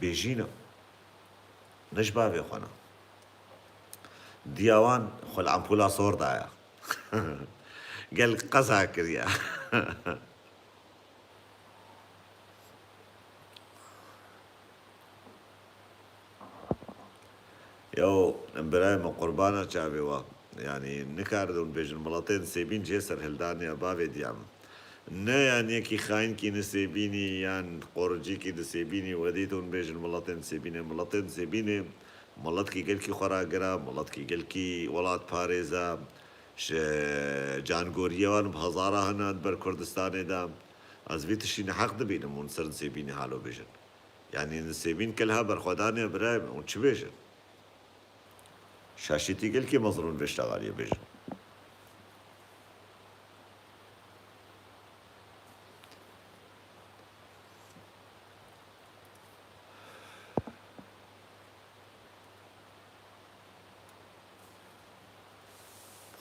Bêjîna. Ne ji bavê xwe ne. Diya wan xwe li empûla sor daye. Gel qeza kiriye. Yaw, birayê min, qurbana çavê we. Yanî, nikarin hûn bêjin, miletên Sêbîn jê serhildanê ya bavê diya min. Ne, yanî, yekî xayînkî Nisêbînî yan qoricîkî Nisêbînî, we dît hûn bêjin, miletên Sêbînê, miletên Sêbînê, miletkî gelkî xwe ragir e, miletkî gelkî welatparêz e, ji cangoriyê wan bi hezara hene di ber Kurdistanê de. Ez vî tiştî neheq dibînim hûn ser Nisêbînî halo bêjin. Yanî Nisêbîn kelha berxwedanê birayê min, hûn çi bêjin? Şaşîtî gelkî mezin hûn vê ştegaliyê bêjin.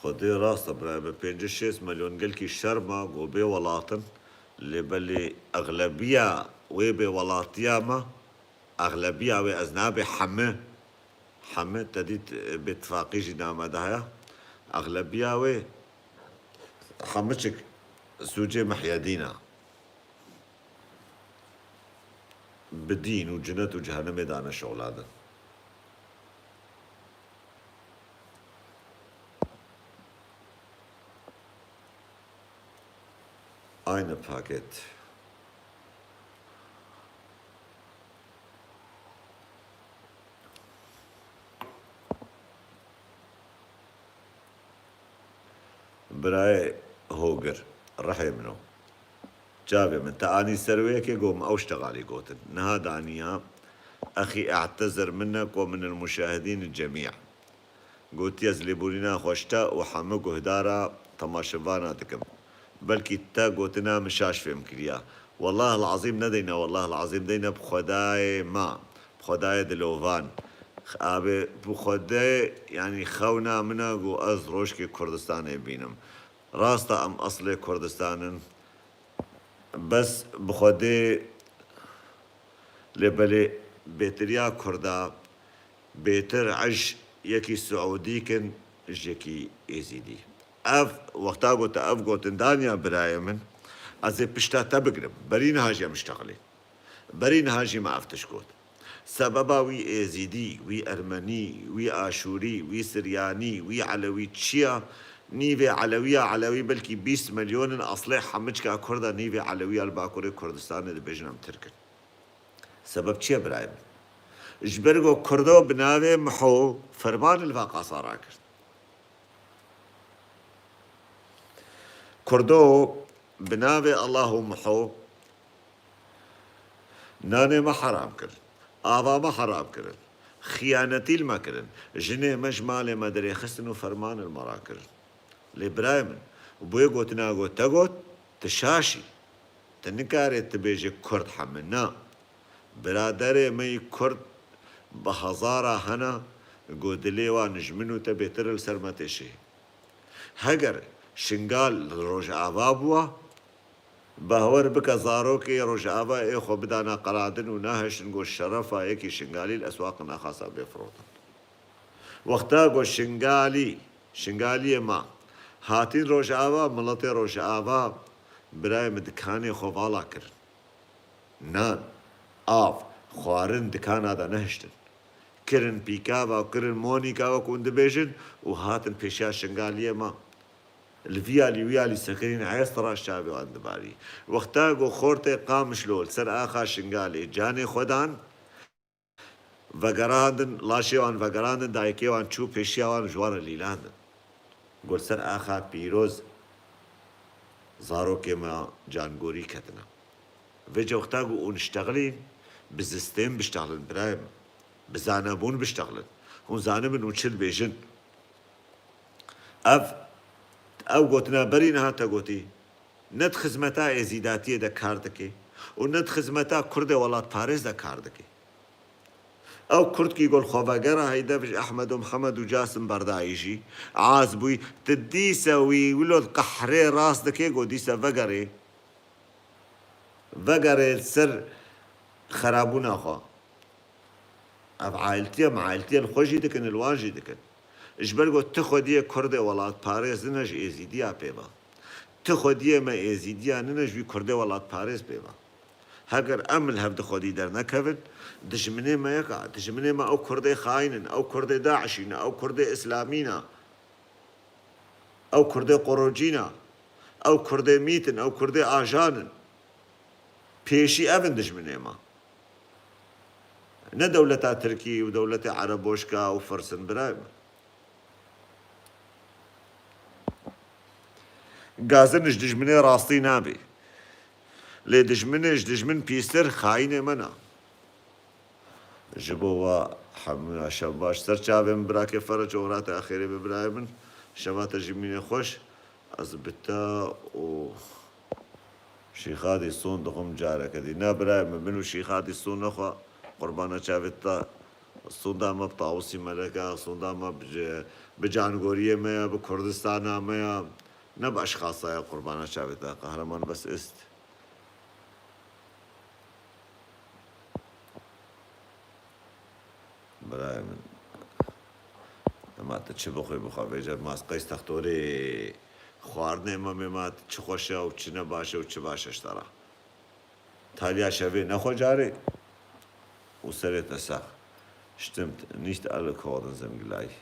Xwedê rast e, birayê min, pêncî şêst milyon gelkî şerm e ku bê welat in, lê belê exlebiya wê bêwelatiya me, exlebiya wê, ez nabê hemi, hemi te dît, e, bi tifaqî jî name de heye, exlebiya wê hemiçik sûcê Mihyedîn e. Bi dîn û cinet û cehennemê dane şoladin. Aynı paket. Birayê hogir, rihê min o. Çavê min, te anî ser wê yekê ku min ew ştegalî gotin. Niha daniya, exî e'tezir minne ku min el muşahidîn cemî. Gotiye, ez lêborîna xwe ji te û hemû guhdara temaşevana dikim. Belkî te gotina min şaş fêm kiriya. Wellahil azîm nedeyne, wellahil azîm deyne bi Xwedayê me, bi Xwedayê dilovan. Abê, bi Xwedê, yanî xewna min e ku ez rojkê Kurdistanê bînim. Rast e, em eslê Kurdistan in. Bes bi Xwedê, lê belê bêtiriya Kurda bêtir ej yekî Siûdîk in ji yekî Êzîdî. Ev wexta ku te ev gotin daniya birayê min, ez ê pişta te bigirim. Berî niha jî em ştexilîn. Berî niha jî me ev tişt got. Sebeba wî Êzîdî, wî Ermenî, wî Aşûrî, wî Siryanî, wî Elewî çi ya? Nîvê Elewiya Elewî belkî bîst milyon in, eslê hemiçka Kurd e, nîvê Elewiya li Bakurê Kurdistanê dibêjin em Tirk in. Sebeb çi ye birayê min? Ji ber ku Kurdo bi navê Miho ferman li va qasa rakirt. Kurdo bi navê Allah û Miho nanê me heram kirin, ava me heram kirin, xiyanetî li me kirin, jinê me ji malê me derêxistin û ferman li me rakirin. Lê birayê min, bi wê gotina ku te got, tu şaş î. Tu nikarê tu bêjî Kurd heme, na. Biraderê me yî Kurd bi hezara hene, ku dilê wan ji min û te bêtir li ser me têşihê. Heger Şingal li Rojava bûwa, bawer bike zarokê Rojava ê xwe bidana qeradin û nahiştin ku şerefa yekî Şingalî li eswaqin naxasa bê firotin. Wexta ku Şingalî, Şingaliyê me hatîn Rojava, miletê Rojava, birayê min, dikanê xwe vala kirin. Nan, av, xwarin dikana de nehiştin. Kirin pîkava, kirin monîka wek hûn dibêjin û hatin pêşiya Şingaliyê me. Li vî alî wî alî sekirîn, hêst raş çavê wan dibarî. Wexta ku xortê Qamişlo li ser axa Şingalê canê xwe dan, vegerandin, laşê wan vegerandin, dayikê wan çû pêşiya wan, ji wan re lîlandin. Got, ser axa pîroz zarokê me cangorî ketine. Vêca wexta ku hûn ştexilîn, bi zistên biştexilin birayê min. Bi zanebûn biştexilin. Hûn zanibin hûn çi dibêjin. Ev, ew gotina berî niha te gotî, ne di xizmeta êzîdatiyê de kar dike û ne di xizmeta Kurdê welatparêz de kar dike. Ew Kurdkî ku li xwe vegera heydev ji Ehmed û Mihemed û Casim Berdayî jî az bûyî, tu dîse wî wilo di qehrê rast dike ku dîse vegerê, vegerê li ser xerabûna xwe. Ev ailtiye, mailtiye li xwe jî dikin, li wan jî dikin. Ji ber ku ti xwediyê Kurdê welatparêz nine ji Êzîdiya pê ve. Ti xwediyê me Êzîdiya nine ji wî Kurdê welatparêz pê ve. Heger em li hev di xwedî dernekevin, dijminê me yek e. Dijminê me ew Kurdê xayin in, ew Kurdê DAIŞî ne, ew Kurdê Îslamî ne, ew Kurdê qorocî ne, ew Kurdê mît in, ew Kurdê ajan in. Pêşî ev in dijminê me. Ne dewleta Tirkî û dewletê Ereboşka û Firs in, birayê min. Gazin ji dijminê rastî nabê. Lê dijminê ji dijmin pîstir xayînê me ne. Ji bo we hemûya şev baş. Ser çavên birakê Ferec û Xirata Xêrê bi birayê min. Şeva te jî mîne xweş. Ez bi te û Şîxadî Sûn dixwim careke dî. Ne birayê min, min û Şîxadî Sûn nexwe qurbana çavê te. Sûnda me bi Tawusî Melek e, sûnda me bi, bi cangoriyê me ye, bi Kurdistana me ye. Ne bi eşxasa ye qurbana çavê te. Qehreman bes ist. Birayê min. Ema tu çi bixwî bixwe, vêca mas qeys textorê xwarinê me mê ma çi xweş e û çi ne baş e û çi baş e ji te re. Taliya şevê nexwe carê û serê te sax. Stimmt, nicht alle Kurden sind gleich.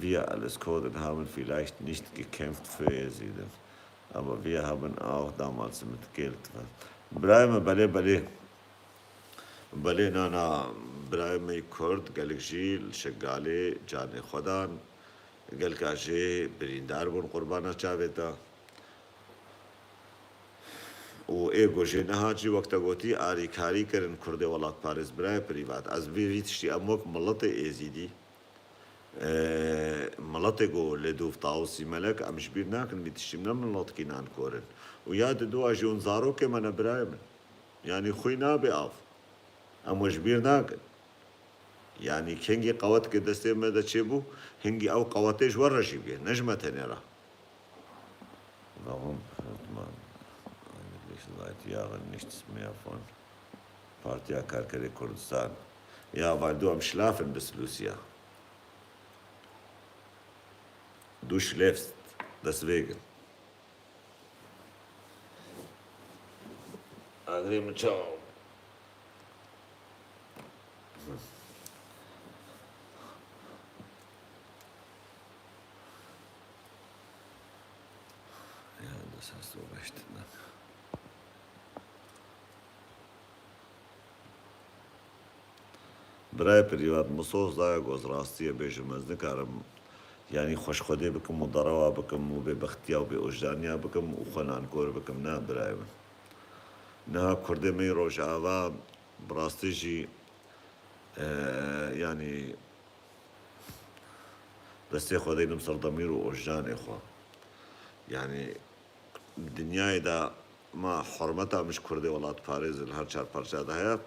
Wir als Kurden haben vielleicht nicht gekämpft für Yaziden, aber wir haben auch damals mit Geld. Birayê me, belê, belê. Belê, na, na, birayê me yî Kurd, gelek jî li Şingalê canê xwe dan, gelka jê birîndar bûn qurbana çavê te. Û ê ku jê nehat jî, wek te gotî, alîkarî kirin Kurdê welatparêz, birayê Prîvat. Ez vê, vî tiştî em wek miletê Êzîdî, e, miletê ku li dûv Tawusî Melek, em ji bîr nakin vî tiştî, ne miletkî nankor in. Û ya diduwa jî hûn zarokê me ne, birayê min. Yanî xwî nabe av. Em we ji bîr nakin. Yanî kengî qewetke destê me de çêbû, hingî ew qewetê ji we re jî bûye, ne ji me tenê re. Warum hört man eigentlich seit Jahren nichts mehr von Partiya Karkerê Kurdistan? Ja, weil du am Schlafen bist, Lucia. Du schläfst, deswegen. Agirê min çawa? Ya, dest hest û reşt ne. Birayê Prîvat, min soz daye ku ez rastiyê bêjim, ez nikarim, yanî xweşxwedê bikim û derewa bikim û bêbextiya û bêojdaniya bikim û xwe nankor bikim. Ne, birayê min. Niha Kurdê me yê Rojava bi rastî jî, e, yanî destê xwe deynim ser demîr û ojdanê xwe. Yanî dinyayê de ma hurmeta min ji Kurdê welatparêz li her çar parça de heye.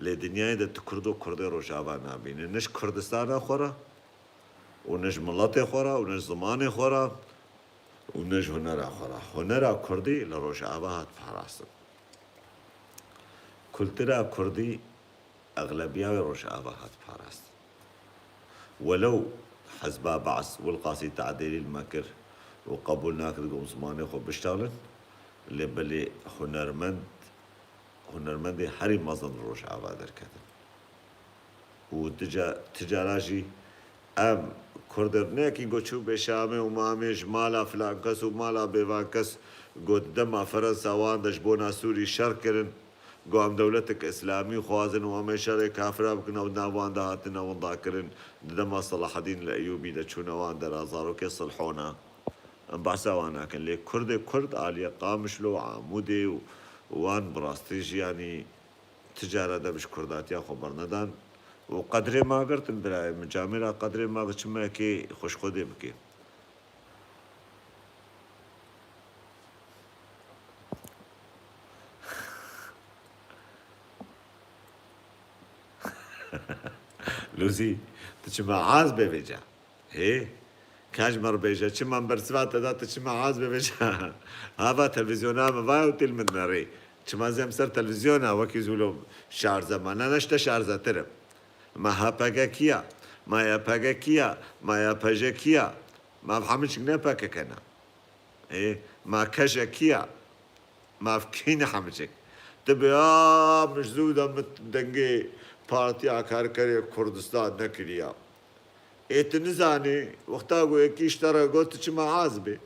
Lê dinyayê de tu Kurd û Kurdê Rojava nabîne. Ne ji Kurdistana xwe re û ne ji miletê xwe re û ne ji zimanê xwe re û ne ji hunera xwe re. Hunera Kurdî li Rojava hat parastin. Kultura Kurdî exlebiya wê Rojava hat parastin. Welew hizba Baas wilqasî tadêlî li me kir û qebûl nakir ku em zimanê xwe biştalin, lê belê hunermend, hunermendê herî mezin li Rojava derketin. Û ti ca-, ti cara jî em Kurd ne yekî ku çû bê Şamê û Mamê ji mala filan kes û mala bêvan kes ku di dema Ferensa wan de ji bona Sûrî şer kirin, Got, em dewletek îslamî xwazin û em ê şerê kafira bikin, ew di nav wan de hatine winda kirin. Di dema Selahedîn el Eyûbî de çûne wan dera, zarokê Silhona. Em behsa wan nakin. Lê Kurdê Kurd aliyê Qamişlo û Amûdê û wan bi rastî jî, yanî, ti cara de bi ji Kurdatiya xwe bernedan û qedrê ma girtin birayê min. Camêra qedrê ma çi me kê xweşxwedê bike. Rûzî, tu çima az bê vêca? Hê? Ka ji me re bêje, çima min bersiva te da, tu çima az bê vêca? Hava televîzyona me va û têl min me rê. Çima zem ser televîzyona wekî zûlo şarze me? Ne, ne işte şarzetir im. Ma H P G kiya? Ma Y P G kiya? Ma Y P J kiya? Ma hemû çik ne P K K ne? Ê, ma keşe kiya? Ma kî ne hemicik? Tu bi ya min ji zû de min dengê Partiya Karkerê Kurdistan nekiriya. Ê, tu nizanî, wexta ku yekî ji te re got, tu çima az bê?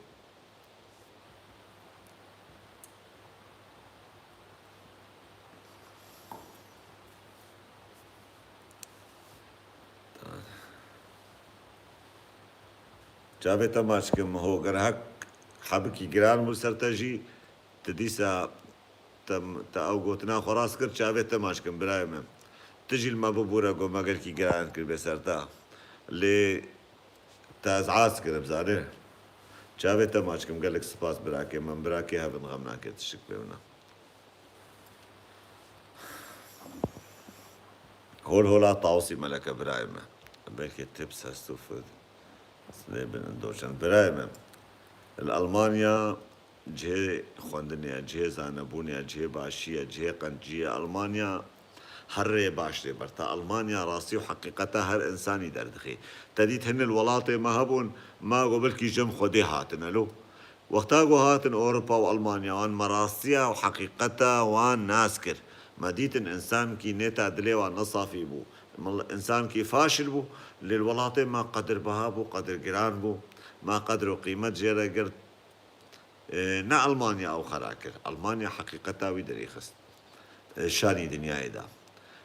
Çavê te maç kim, ho, ger hek hebikî giran bû ser te jî, tu dîsa te, te ew gotina xwe rast kir, çavê te maç kim, birayê min. Tu jî li me bibûre, got me gelkî giran kiribe ser te. Lê te ez az kirim, zanî. Çavê te maç kim, gelek spas birakê min, birakê hev in, xem nake, tiştik pê wina. Hol hola Tawusî Meleke birayê me. Belkî tips hest û fid. Lê bin doçan. Birayê me. Li Almanya cihê xwendinê ye, cihê zanebûnê ye, cihê başî ye, cihê qencî ye. Almanya her rê baş tê ber te. Almanya rastî û heqîqeta her insanî derdixê. Te dît hin li welatê me hebûn, ma go belkî jim Xwedê hatin. Elo? Wexta ku hatin Ewropa û Almanya, wan me rastiya û heqîqeta wan nas kir. Me dîtin însankî nêta dilê wan ne safî bû. Mil-, însankî faşil bû, lê li welatê me qedirbiha bû, qedirgiran bû. Me qedr û qîmet jê re girt. E, ne Almanya ew xera kir. Almanya heqîqeta wî derêxist. E, şanî dinyayê da.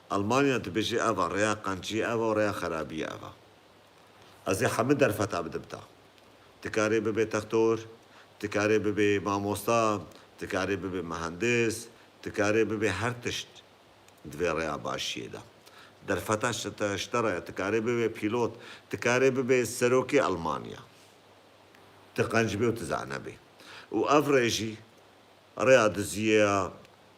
Almanya dibêje eva rêya qencî eva û rêya xerabiyê eva. Ez ê hemû derfeta bidim te. Tu karê bibê textor, tu karê bibê mamosta, tu karê bibê mehendis, tu karê bibê her tişt di vê rêya başiyê de. Derfeta ji te, ji te re ye, tu karê bibê pîlot, tu karê bibê serokê Almanya. Tu qenc bê û tu zane bê. Û ev rê jî rêya diziyê ya,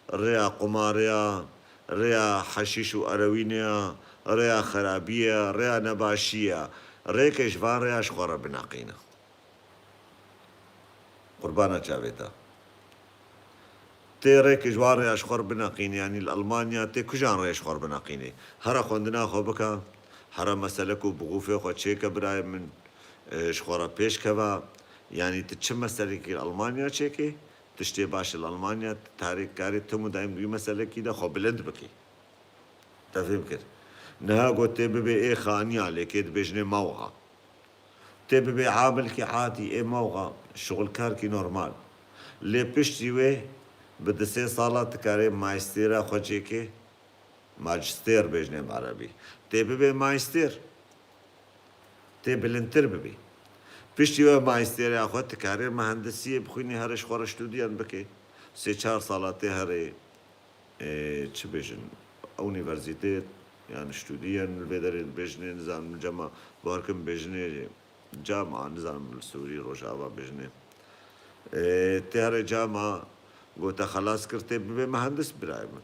rêya qumarê ya, rêya heşîş û erewînê ya, rêya xerabiyê ya, rêya nebaşiyê ya. Rêkê ji van rêya ji xwe re bineqîne. Qurbana çavê te. Tê rêkê ji wan rêya ji xwe re bineqîne, yanî li Almanya tê kujan rêya ji xwe re bineqîne? Here xwendina xwe bike, here meselek û bixûfê xwe çêke birayê min, e, ji xwe re pêş keve. Yanî tu çi meselekî li Almanya çêkê, tiştê baş li Almanya, tarî karê tim û daîm di wî meselekî de xwe bilind bikî. Te fêm kir. Niha got tê bibê ê xaniya lêkê dibêjinê mawxa. Tê bibê amilkî adî ê mawxa, şixulkarkî normal. Lê piştî wê bi di sê sala tu karê maystêra xwe çêkê, majistêr bêjinê bi erebî. Tê bibê maystêr. Tê bilindtir bibî. Piştî we maystêrê xwe, tu karê mehendisiyê bixwînî, herê ji xwe re studyen bikê. Sê çar sala tê herê, e, çi bêjin, unîverzîtê, yan studyen li vê derê dibêjinê, nizanim cema, bawer kim bêjinê cama, nizanim li Sûrî, Rojava bêjinê. E, tê herê cama, got te xelas kir, tê bibê mehendis birayê min.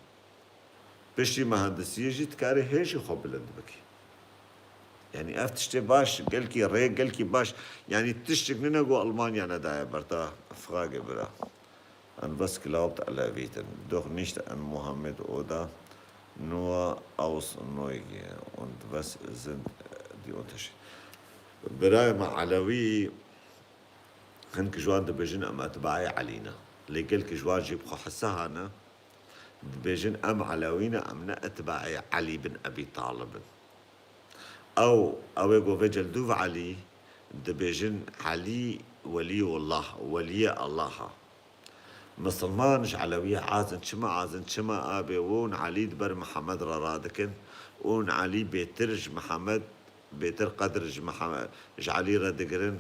Piştî mehendisiyê jî dikarê hê jî xwe bilind bikî. Yanî ev tiştê baş, gelkî rê, gelkî baş. Yanî tiştik nine ku Almanya nedaye ber te, Frage bira. An was glaubt Aleviten? Doch nicht an Mohammed oder nur aus Neugier und was sind die Unterschiede? Birayê me Elewî, hin ki ji wan dibêjin em etbaê Elî ne. Lê gelkî ji wan jî bi xwe hise hane. Dibêjin, em Elewî ne, em ne etbaê Elî bin Ebî Talib in. Ew, ew ê ku vê cildûv Elî, dibêjin Elî welîyullah, weliyê Allah a. Misilman ji Elewiyê az in, çima az in, çima abê hûn Elî di ber Mihemed re radikin, hûn Elî bêtir ji Mihemed, bêtir qedir ji Mihemed, ji Elî re digirin,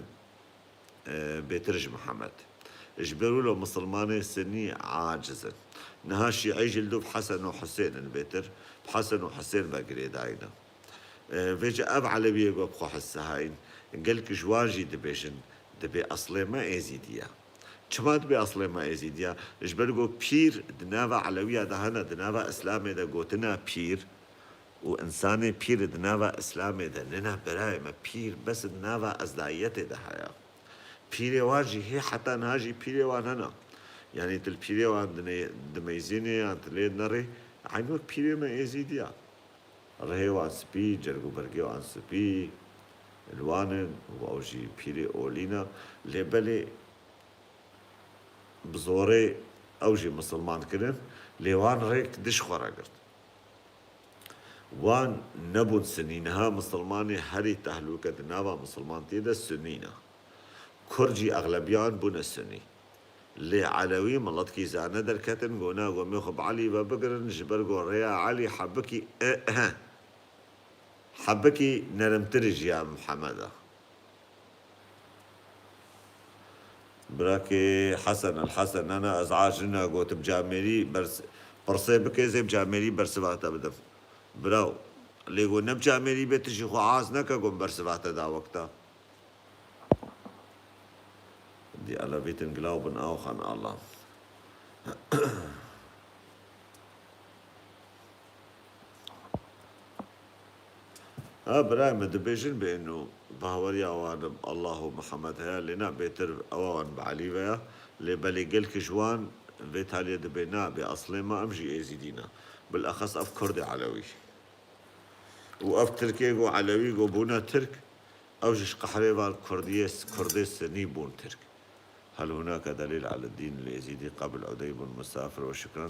e, bêtir ji Mihemed. Ji ber wilo misilmanê Sinî aciz in. Niha Şîî jî li dûv Hesen û Husên in bêtir, bi Hesen û Husên ve girêdayî ne. E, vêce ev Elewiyê ku bi xwe hissihayîn, gelkî ji wan jî dibêjin, dibê eslê me Êzîdî ye. Çima dibê eslê me Êzîdî ye? Ji ber ku pîr di nava Elewiya de hene, di nava Îslamê de gotina pîr, Û insanê pîr di nava Îslamê de nina birayê me, pîr bes di nava ezdayiyetê de haya. Pîrê wan jî hê heta niha jî pîrê wan hena. Yanî tu li pîrê wan dinê-, dimeyzînê yan tu lê dinerê, eynî wek pîrê me êzîdiya. Rihê wan spî, cerg û bergê wan spî, li wan in û ew jî pîrê olî ne. Lê belê bi zorê ew jî misilman kirin, lê wan rêk diş xwe re girt. Wan nebûn sunî. Niha misilmanê herî tehlûke di nava misilmantiyê de sunî ne. Kurd jî exlebiyan bûne sunî. Lê elewî miletkî zane derketin, go na, go mê xwe bi Elî ve bigirin, ji ber go rêya Elî hebikî, e, e, hebikî nerimtir ji ya Mihemed e. Birakê Hesen, El Hesen, nana ez aciz nîme, gotim camêrî bers-, pirsê bike, ez ê camêrî bersiva te bidim. Biraw, lê go ne bi camêrî bê, tu jî xwe aciz neke, go bersiva te da wekta. Dî elevîtin gilaw bin aw xan Allah. Ha, birayê min dibêjin bê û bahweriya wan bi Allah û Mihemed heye, lê na bêtir ewa wan bi Elî ve ya. Lê belê gelkî ji wan vê taliyê dibê na bê eslê me em jî êzîdî ne. Bilexes ev Kurdê Elewî. Û ev Tirkê go Elewî go bûne Tirk, ew jî ji qehrê van Kurdiyê, Kurdê Sinî bûn Tirk. هل هناك دليل على الدين الإيزيدي قبل عدي بن مسافر وشكرا؟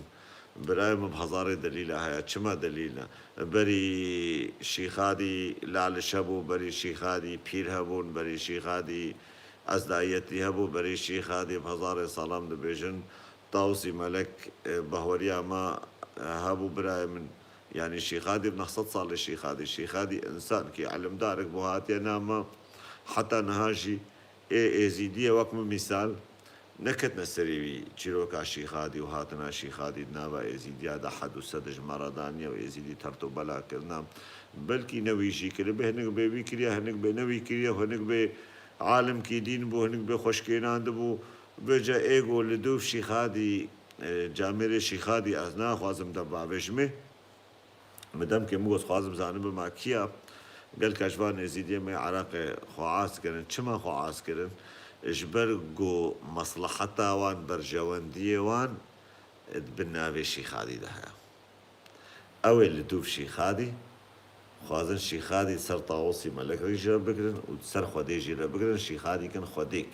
Birayê min bi hezarê delîla heye. Çima delîl ne? Berî Şîxadî Laliş hebû, berî Şîxadî Pîr hebûn, berî Şîxadî Ezdayetî hebû, berî Şîxadî bi hezarê salan dibêjin. Tawusî Melek, e, bahweriya me, e, hebû birayê min. Yanî Şîxadî bi neh sed salê Şîxadî. Şîxadî însan ki ilimdarek bû hatiye na me. Heta niha jî ê êzîdiyê wek min mîsal neketine serê wî çîroka Şîxadî û hatina Şîxadî di nava êzîdiya de hed û sed ji me re daniye û êzîdî tert û bela kirine. Belkî ne wî jî kiribe, hinek bê wî kiriye, hinek bê ne wî kiriye, hinek bê alimkî dîn bû, hinek bê xweşkênan dibû. Vêca ê go li dûv Şîxadî, e, camêrê Şîxadî ez naxwazim de bavêjimê. Mi dem ke min got xwazim zanibim a kiya, gelka ji van êzîdiyê me Iraqê xwe az kirin. Çima xwe az kirin? Ji ber ku mesleheta wan, berjewendiyê wan di bin navê Şîxadî de heye. Ew ê li dûv Şîxadî, xwazin Şîxadî ser Tawusî Melek re jî re bigirin û ser Xwedê jî re bigirin, Şîxadî kin Xwedêk.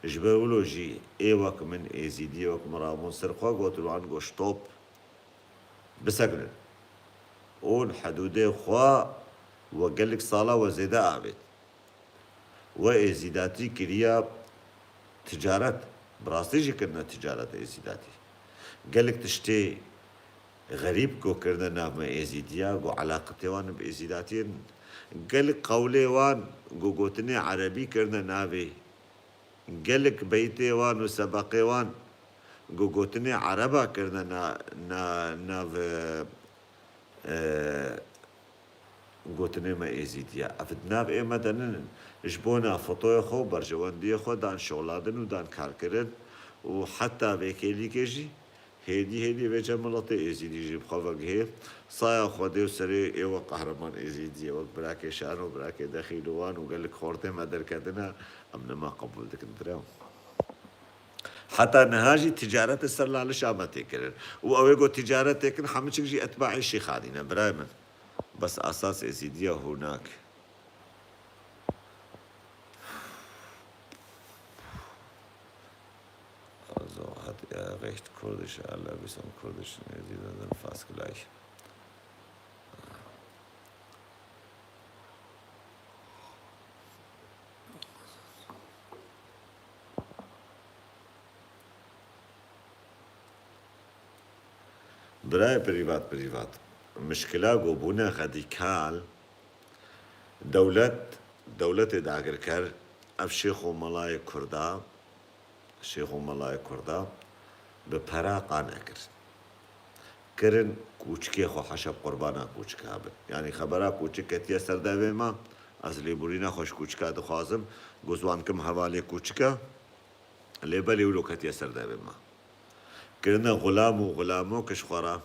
Ji ber wilo jî ê wek min êzîdiyê wek min rabûn ser xwe, gotin wan go stop. Bisekinin. Û li hidûdê xwe we gelek sala we zêde avêt. We êzîdatî kiriya ticaret. Bi rastî jî kirine ticaret êzîdatî. Gelek tiştê xerîb ku kirine nav me êzîdiya, ku elaqetê wan bi êzîdatiyê in. Gelek qewlê wan ku gotinê erebî kirine navê. Gelek beytê wan û sebeqê wan ku gotinê ereba kirine na, na, nav, e, gotinê me êzîdiya. Ev di nav ê me de ninin. Ji bona fotoyê xwe û berjewendiyê xwe dan şoladin û dan karkirin û heta vê kêlîkê jî Hêdî hêdî vêca miletê êzîdî jî bi xwe vegihê. Saya Xwedê û serê ê we qehreman êzîdiyê, wek birakê Şano, birakê Dexîl û wan û gelek xortê me derketine, em nema qebûl dikin bira. Heta niha jî ticaretê ser Lalişa me tê kirin. Û ew ê got ticaretê kin hemû çik jî etbaê Şîxadî ne, birayê min. Bes asas êzîdiya hûnak. Also hat er recht, Kurdisch, alle wissen Kurdisch, sie sind fast gleich. Birayê privat privat. Mişkila ku bûne radîkal, dewlet, dewletê dagirker, ev şêx û melayê Kurda, şêx û melayê Kurda bi pera qane kir. Kirin kûçikê xwe heşe bi qurbana kûçika bin. Yanî xebera kûçik ketiye ser devê me, ez lêborîna xwe ji kûçika dixwazim, ku ez wan kim hevalê kûçika, lê belê wilo ketiye ser devê me. Kirine xulam û xulamok ji xwe re.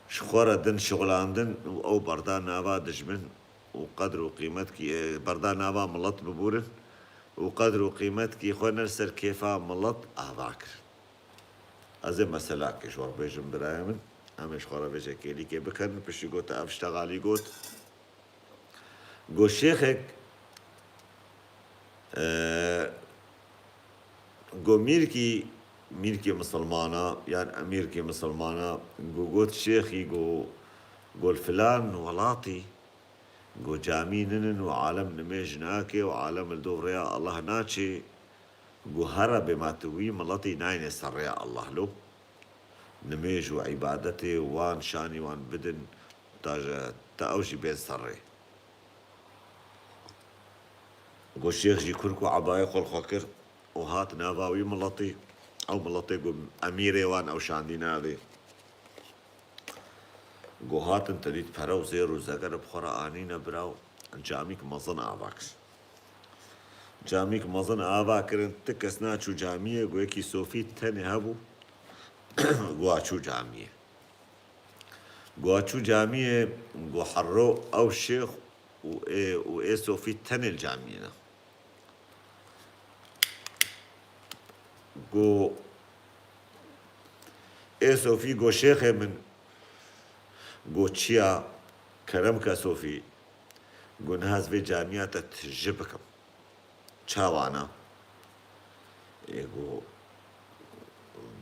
Ji xwe re din şixulandin û ew berda nava dijmin û qedr û qîmetkî, e, berda nava milet bibûrin û qedr û qîmetkî xwe ne li ser kêfa milet ava kirin. Ez ê meselakê ji we bêjim birayê min, em ê ji xwe re vêje kêlîkê bikenin, piştî got ev ştexalî got. Got şêxek, e, got mîrkî, mîrkê misilmana, yan emîrkê misilmana, got, got şêxî, got, got filan welatî, got camî ninin û alem nimêj nake û alem li dor rêya Allah naçê. Got here bê ma tu wî miletî nayne ser rêya Allah lo. Nimêj û îbadetê wan şanî wan bidin, ta ji, ta ew jî bên ser rê. Got şêx jî kurk û ebayê xwe li xwe kir û hat nava wî miletî. Ew miletê got emîrê wan ew şandî navê. Got hatin te dît pere û zêr û zeger bi xwe re anîne biraw, camîk mezin ava kir. Camîk mezin ava kirin, ti kes naçû camiyê, got yekî sofî tenê hebû, got çû camiyê. Got çû camiyê, got herro ew şêx û ê, û ê sofî tenê li camiyê ne. Got ê sofî, got şêxê min, got çiya, kerem ke sofî, got niha ez vê camiya te tije bikim. Çawa ne? Ê got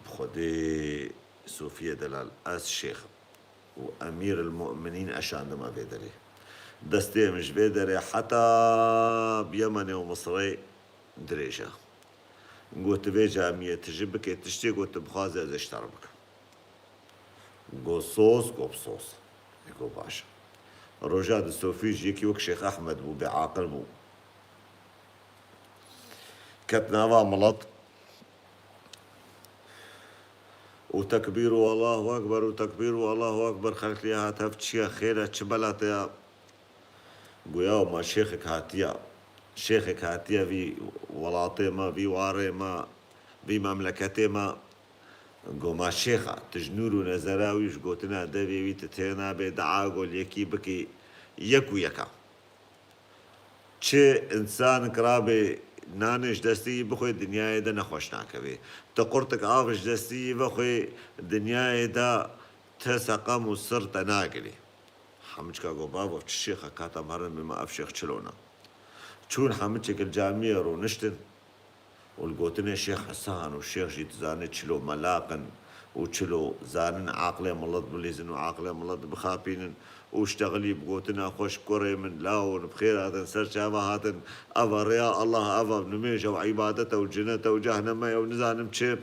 bi Xwedê sofiyê delal ez şêx im û emîr el mu'minîn eşandime vê derê. Destê min ji vê derê heta bi Yemenê û Misirê dirêj e. Got tu vê camiyê tije bike, tiştê got tu bixwazî ez ê ji te re bikim. Got soz, got bi soz. Ê got baş e. Roja di sofî jî yekî wek Şêx Ehmed bû, bêaqil bû. Ket nava milet û tekbîr û Allahu Ekber û tekbîr û Allahu Ekber, xelk lê hat hev çi ye, xêr e, çi bela te ye? Goya ma şêxek hatiye, şêxek hatiye vî welatê me, vî warê me, vî memleketê me. Go ma şêxa, tu ji nûr û nezera wî, ji gotina devê wî tu têr nabê, dua go li yekî bikî, yek û yeka. Çi însan kirabê nanê ji destê wî bixwê, dinyayê de nexweş nakevê. Tu qurtik av ji destê wî vexwê, dinyayê de te seqem û sir te nagirê. Hemû çika got bavo, çi şêxek hate, em herin bê me ev şêx çilo ne. Çûn hemû çêk li camiyê rûniştin û li gotinê Şêx Hesan û şêx jî dizane çilo melaq in û çilo zanin aqilê milet bilîzin û aqilê milet bixapînin û ştexilî bi gotina xwe ji kurê min lawin bi xêr hatin, ser çava hatin, ev e rêya Allah, ev e nimêj e û îbadet e û cinet e û cehneme ye û nizanim çi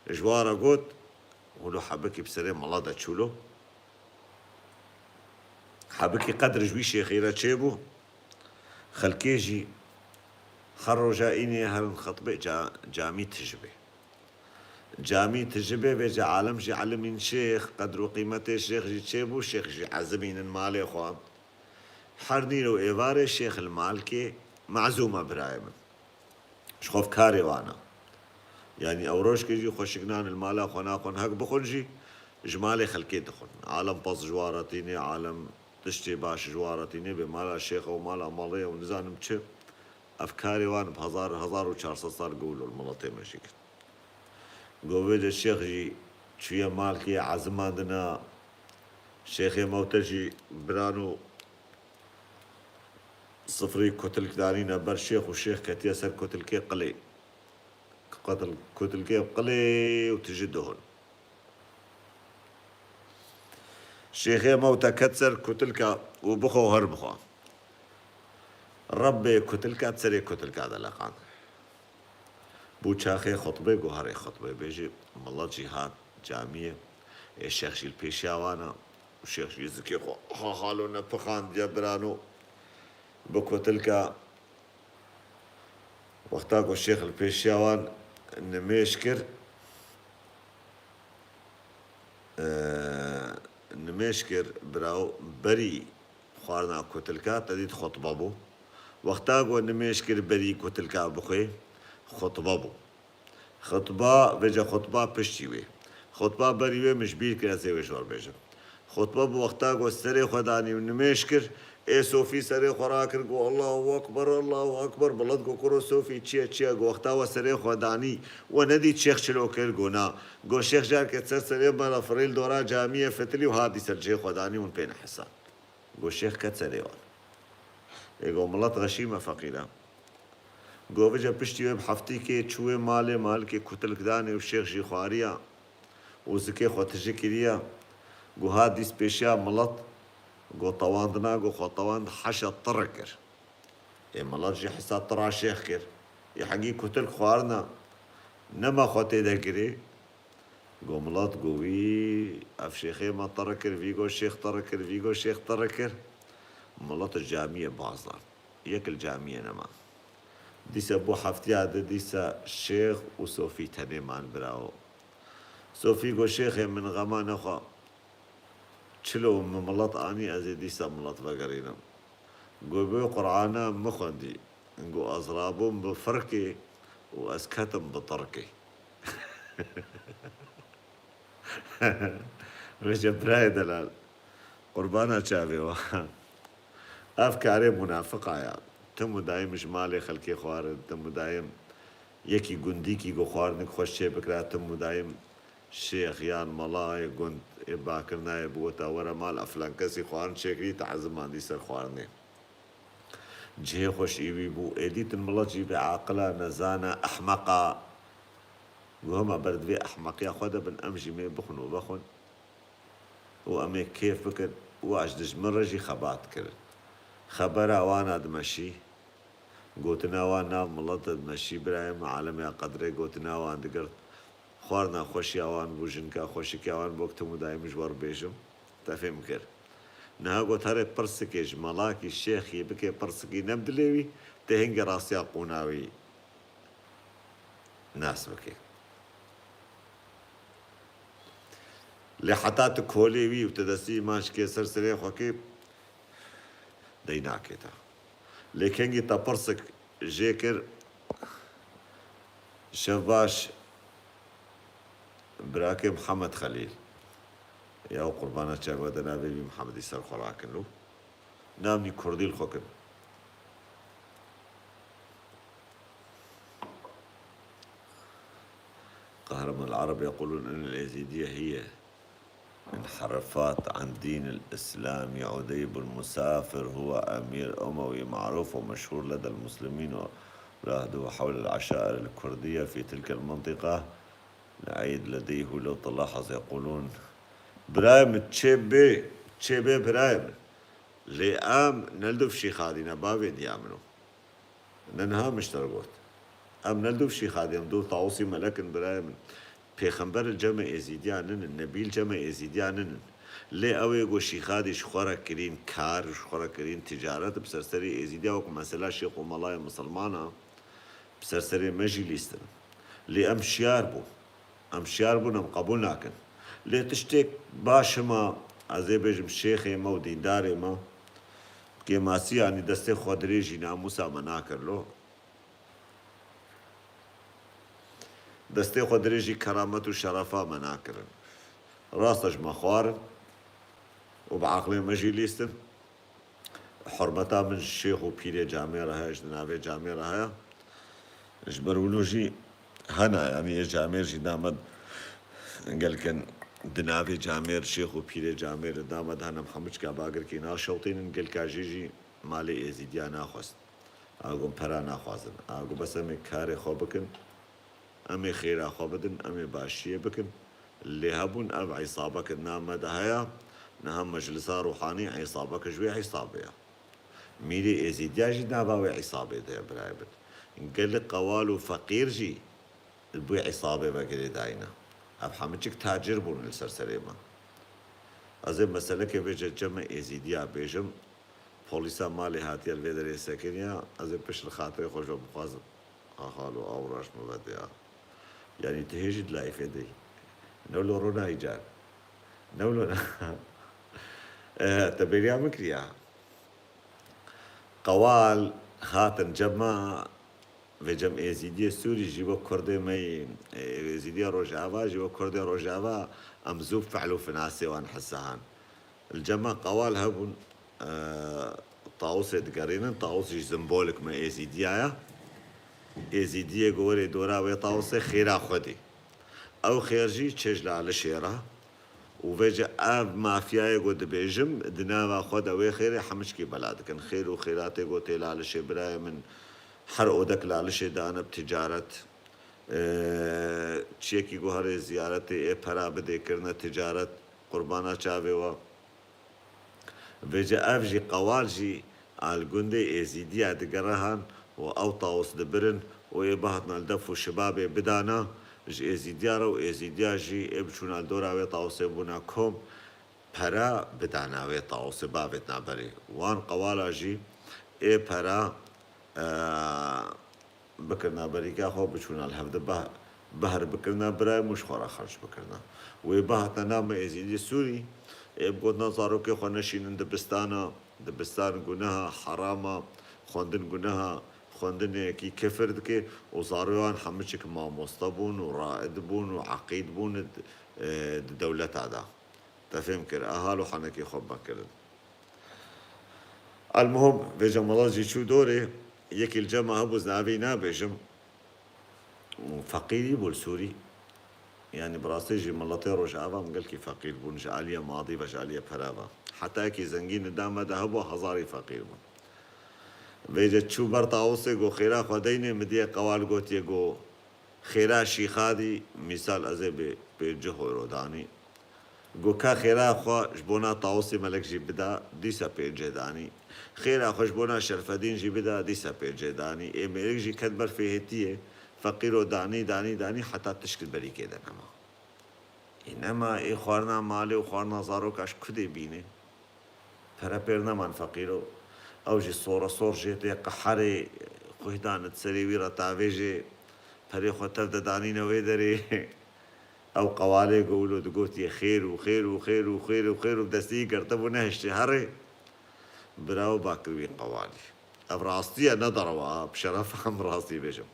ji wa re got. Wilo hebikî bi serê milet de çûlo. Hebikî qedr ji wî şêxî re çêbû. Xelkê jî her roja înê herin xetibê ca-, camî tije bê. Camî tije bê, vêce alem jî elimîn şêx, qedr û qîmetê şêx jî çêbû, şêx jî ezimînin malê xwe. Her nîro êvarê şêx li malkê mezûm e birayê min. Ji xwe karê wan e. Yanî ew rojkê jî xweşik nan li mala xwe naxwin, hek bixwin jî ji malê xelkê dixwin. Alem pez ji wan re tînê, alem tiştê baş ji wan re tînê, bê mala şêx û mala malê û nizanim çi. Ev karê wan bi hezar, hezar û çar sed sal govlo li miletê me jî kir. Govê de şêx jî çûye malkê ezimandina, şêxê mewte jî birano sifrî kutilk danîne ber şêx û şêx ketiye ser kutilkê qilê. Kutil-, kutilkê qilê û tije duhun. Şêxê mewte ket ser kutilka û bixwe her bixwe. Rebbê kutilka serê kutilka de leqand. Bû çaxê xutbê, got herê xutbê bêjî, milet jî hat camiyê, ê şêx jî li pêşiya wan e û şêx jî zikê xwe ha xalo ne pixandiye birano bi kutilka. Wexta ku şêx li pêşiya wan nimêj kir, e, nimêj kir, biraw, berî xwarina kutilka te dît xutbe bû. Wexta ku nimêj kir berî kutilka bixwê, xutbe bû. Xutba, vêce xutba piştî wê. Xutba berî wê min ji bîr kir, ez ê wê ji we bêjim. Xutbe bi wexta ku serê xwe danî û nimêj kir, ê Sofî serê xwe rakir, got, "Allahu Ekber, Allahu Ekber." Milet got, "Kuro Sofî, çi ye, çi ye?" Got, "Wexta we serê xwe danî, we nedît şêx çilo kir?" Got, "Na." Got, "Şêx carke ser serê me re firî li dora camiyê fitilî û hat dî ser cihê xwe danî, hûn pê nehisa." Got, "Şêx ket serê wan." Ê got, "Milet xeşî me feqîra." Got, "Vice piştî wê bi heftîkê çûyê malê, malikê kutilk danê û şêx jî xwariya û zikê xwe tije kiriya." Got, hat dîs pêşiya milet, got, tewandina, got, xwe tewand, heşa tirr kir. Ê milet jî hisa tirra şêx kir. Ê hengî kutilk xwarina, nema xwe tê de girê. Got, milet got, "Wî ev şêxê me tirr kir, vî got şêx tirr kir, vî got şêx tirr kir." Milet camiyê baz da. Yek li camiyê nema. Dîsa bû heftiya di, dîsa şêx û Sofî tenê man birawo. Sofî got, "Şêxê min, xema nexwe. Çilo min milet anî, ez ê dîsa milet vegerînim." Got, "Bi Qur'ana min xwendî." Got, "Ez rabûm bi firkê û ez ketim bi tirkê." Vêce birayê delal, qurbana çavê we. Ev karê munafiqa ya. Tim û dayim ji malê xelkê xwarin, tim û dayim yekî gundîkî ku xwarinik xweş çê bikira, tim û dayim şêx yan melayê gund ê bakir nayê, biwota, "Were mal, ev filan kesî xwarin çêkirî, te ezim mandî ser xwarinê." Cihê xweş ê wî bû. Ê dîtin milet jî bêaqila, nezana, ehmeqa. Got, "Hema ber di vê ehmeqiya xwe de bin, em jî mê bixwin û vexwin û em ê kêf bikin." Û ez ji dijmin re jî xebat kirin. Xebera wana dimeşî. Gotina wan nav milet dimeşî, birayê min, alemê qedrê gotina wan digirt. Xwarina xweşiya wan bû, jinka xweşikiya wan bû, tim û dayim ji we re bêjim. Te fêm kir. Niha got, "Herê pirsikê ji melakî şêxî bike pirsikî ne bi dilê wî, tê hingê rastiya qûna wî nas bike." Lê heta tu kolê wî û tu destî îman şikê ser serê xwe kê, dey nake te. Lê kengî te pirsik jê kir, "Şev baş, birakê Mihemed Xelîl." Ya qurbana çavê we de navê wî Mihemedî ser xwe rakin û navnî kurdî li xwe kin. قهرم العرب يقولون إن الإيزيدية هي انحرفت عن دين الإسلام. عدي بن مسافر هو أمير أموي معروف ومشهور لدى المسلمين، وراهدوا حول العشائر الكردية في تلك المنطقة. نعيد لديه لو تلاحظ يقولون. Birayê min, çê bê, çê bê birayê min. Lê em ne li dûv şîxadî ne, bavê diya min o. Ne niha min ji te re got. Em ne li dûv şîxadî, em dûv Tawusî Melek in, birayê min. Pêxember li cemê Êzîdiya ninin, Nebî li cemê Êzîdiya ninin. Lê ew ê ku şîxadî ji xwe re kirîn kar, ji xwe re kirîn ticaret, bi ser serê Êzîdiya wek mesela şêx û melayê misilmana, bi ser serê me jî lîstin. Lê em şiyar bûn. Em şiyar bûn, em qebûl nakin. Lê tiştêk baş hima, ez ê bêjim, şêxê me û dîndarê me, kêmasî, yanî destê xwe dirêjî namûsa me nakir lo. Destê xwe dirêjî keramet û şerefa me nakirin. Rast e, ji me xwarin û bi aqilê me jî lîstin. Hurmeta min ji şêx û pîrê camêr re heye, ji di navê camêr re heye. Ji ber wilo jî hene, yanî ê camêr jî dama gelkin di navê camêr, şêx û pîrê camêr de dama de hene, em hemû çika bagirkî naşewtînin, gelka jê jî malê Êzîdiya naxwest. A got, em pera naxwazin. A got, bes em ê karê xwe bikin. Em ê xêra xwe bidin, em ê başiyê bikin. Lê hebûn ev îsabeke di nav me de heye, niha meclisa ruhanî îsabeke ji wê îsabê ye. Mîrê Êzîdiya jî nava wê îsabê de ye, birayê min. Gelek qewal û feqîr jî bi wê îsabê ve girêdayî ne. Ev hemû çik tacir bûn li ser serê me. Ez ê meselekê vê ce cemê Êzîdiya bêjim, polîsa malê hatiye li vê derê sekiniya, ez ê pişt li xatirê xwe ji we bixwazim. Aha, lo, awraş min vediya. Yanî tu hê jî di layîfê de yî. Newlo rûnayî can. Newlo na. Eh, te bêriya min kiriya. Qewal hatin cem me, vê cem Êzîdiyê Sûrî jî wek Kurdê me yî, Êzîdiya Rojava jî wek Kurdê Rojava, em zû fehl û finasê wan hisa han. Li cema qewal hebûn, e, tawusê digerînin, tawus jî simbolik me êzîdiya ye. Êzîdiyê ku werê dora wê tawusê xêra Xwedê. Ew xêr jî çê ji Lalişê re. Û vêce ev mafyayê ku dibêjim, di nava xwe de wê xêrê hemû çikî bela dikin. Xêr û xêratê ku tê Lalişê birayê min, her odek Lalişê dane bi ticaret. E, çiyekî ku herê ziyaretê ê pera bidê kirine ticaret, qurbana çavê we. Vêce ev jî qewal jî a li gundê Êzîdiya digere han û ew tawus dibirin û ê bihatina li def û şibabê bidana, ji Êzîdiya re û Êzîdiya jî ê biçûna li dora wê tawusê bûna kom, pera bidana wê tawusê bavêtina berê. Wan qewala jî ê pera, e, bikirina berîka xwe, biçûna li hevdi beh-, behr bikirina, birayê min ji xwe re xerc bikirina. Wê bihatina nav me Êzîdî Sûrî, ê bigotina zarokê xwe neşînin dibistana, dibistan guneha, herama, xwendin guneha, xwendinekî kifir dike û zaroyan hemû çik mamoste bûn û raid bûn û eqîd bûn di, e, di dewleta de. Te fêm kir, a hal û henekê xwe mekirin. Elmuhim, vêca mala jî çû dorê, yekî li cema hebû, ez navê nabêjim. Feqîrî bû li Sûrî. Yanî bi rastî jî miletê Rojava em gelkî feqîr bûn, ji aliyê madî ve, ji aliyê pere ve. Heta yekî zengîn li dame de hebû, hezarî feqîr bûn. Vêce çû ber tawusê got, xêra xwe deynê, min diyê qewal gotiye got, xêra Şîxadî, mîsal ez ê bê pêncî euro danî. Got, ka xêra xwe ji bona Tawusê Melek jî bida, dîsa pêncê danî. Xêra xwe ji bona Şerfedîn jî bida, dîsa pêncê danî. Ê mêrik jî ket ber fêhêtiyê, feqîro danî, danî, danî, heta tişk li berîkê de nema. Ê nema, ê xwarina malê û xwarina zaroka ji ku dê bînê? Pere pêr neman feqîro. Ew jî sore sor jê tê, qeherê xweh dane di serê wî re, tavêjê perê xwe tev de danîne wê derê. Ew qewalê ku wilo digotiye xêr û xêr û xêr û xêr û xêr û xêr û destê wî girtibû nehiştê herê. Bira û bakir wî qewalî. Ev rastî ye, ne derewa, bi şeref em rastî bêjim.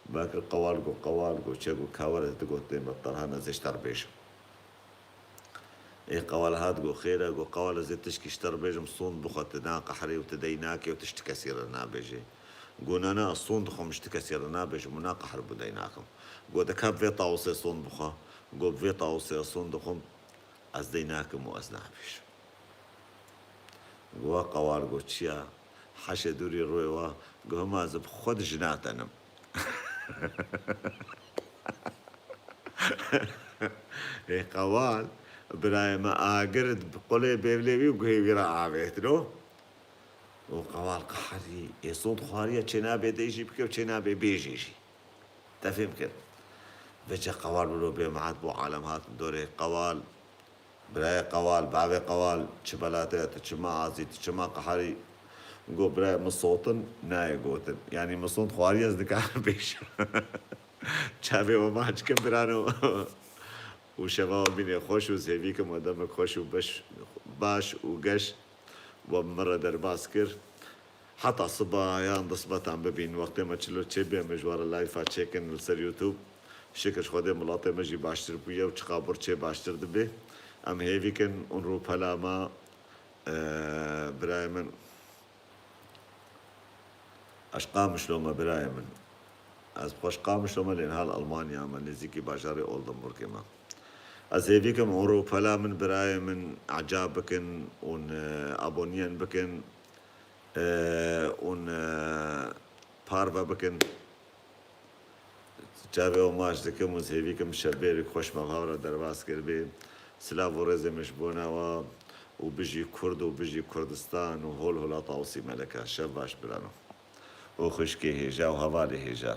Bakir qewal got, qewal got, çe got, ka were digot, dê me terhana zê ji te re bêjim. Ê qewal hat got, xêr e, got, qewal ez ê tişkî ji te re bêjim, sond bixwe, tu naqeherî û tu dey nakê û tu ji ti kesî re nabêjê. Got, na, na, sond dixwim, ji ti kesî re nabêjim û naqeher bû dey nakim. Got, de ka bi vê tawusê sond bixwe. Got, bi vê tawusê sond dixwim, ez dey nakim û ez nabêjim. Got, wa qewal got, çi ya? Heşê dûrî rûyê wa, got, hima ez bi xwe di jina tenim. Ê qewal, birayê me agir bi qulê bêvlê wî û guhê wî re avêtino. Û qewal qeherî, ê sond xwariye, çê nabê dey jî bike û çê nabê bêjê jî. Te fêm kir? Vêce qewal wilo bê mehet bû, alem hatin dorê qewal. Birayê qewal, bavê qewal, çi bela te ye, tu çima azî, tu çima qeherî? Got, birayê min sotin nayê gotin. Yanî min sond xwariye, ez dikarim bêjim. Çavê we maç kim birano. Û şeva we bînê xweş û zêvî kim we demek xweş û beş, baş û geş we bi min re derbas kir. Heta siba yan di sibetan bibîn, wextê me çilo çêbê, em ê ji we re layfa çêkin li ser YouTube. Şikir ji Xwedê, miletê me jî baştir bûye û çiqabûr çê baştir dibe. Em hêvî kin û rûpela me, e, birayê min, ez ji Qamişlo me, birayê min. Ez bi xwe ji Qamişlo me, lê niha li Almanya me, nêzîkî bajarê Oldenburgê me. Ez hêvî kim û rûpela min, birayê min, ecab bikin û, e, abonîyan bikin. E, û, e, parve bikin. Çavê we maç dikim û hêvî kim şevbêrek xweş me bi hev re derbas kiribê. Silav û rêzê min ji bona we û bijî Kurd û bijî Kurdistan û hol hola Tawusî Melek e. Şev baş birano. Û xwişkê hêja û hevalê hêja.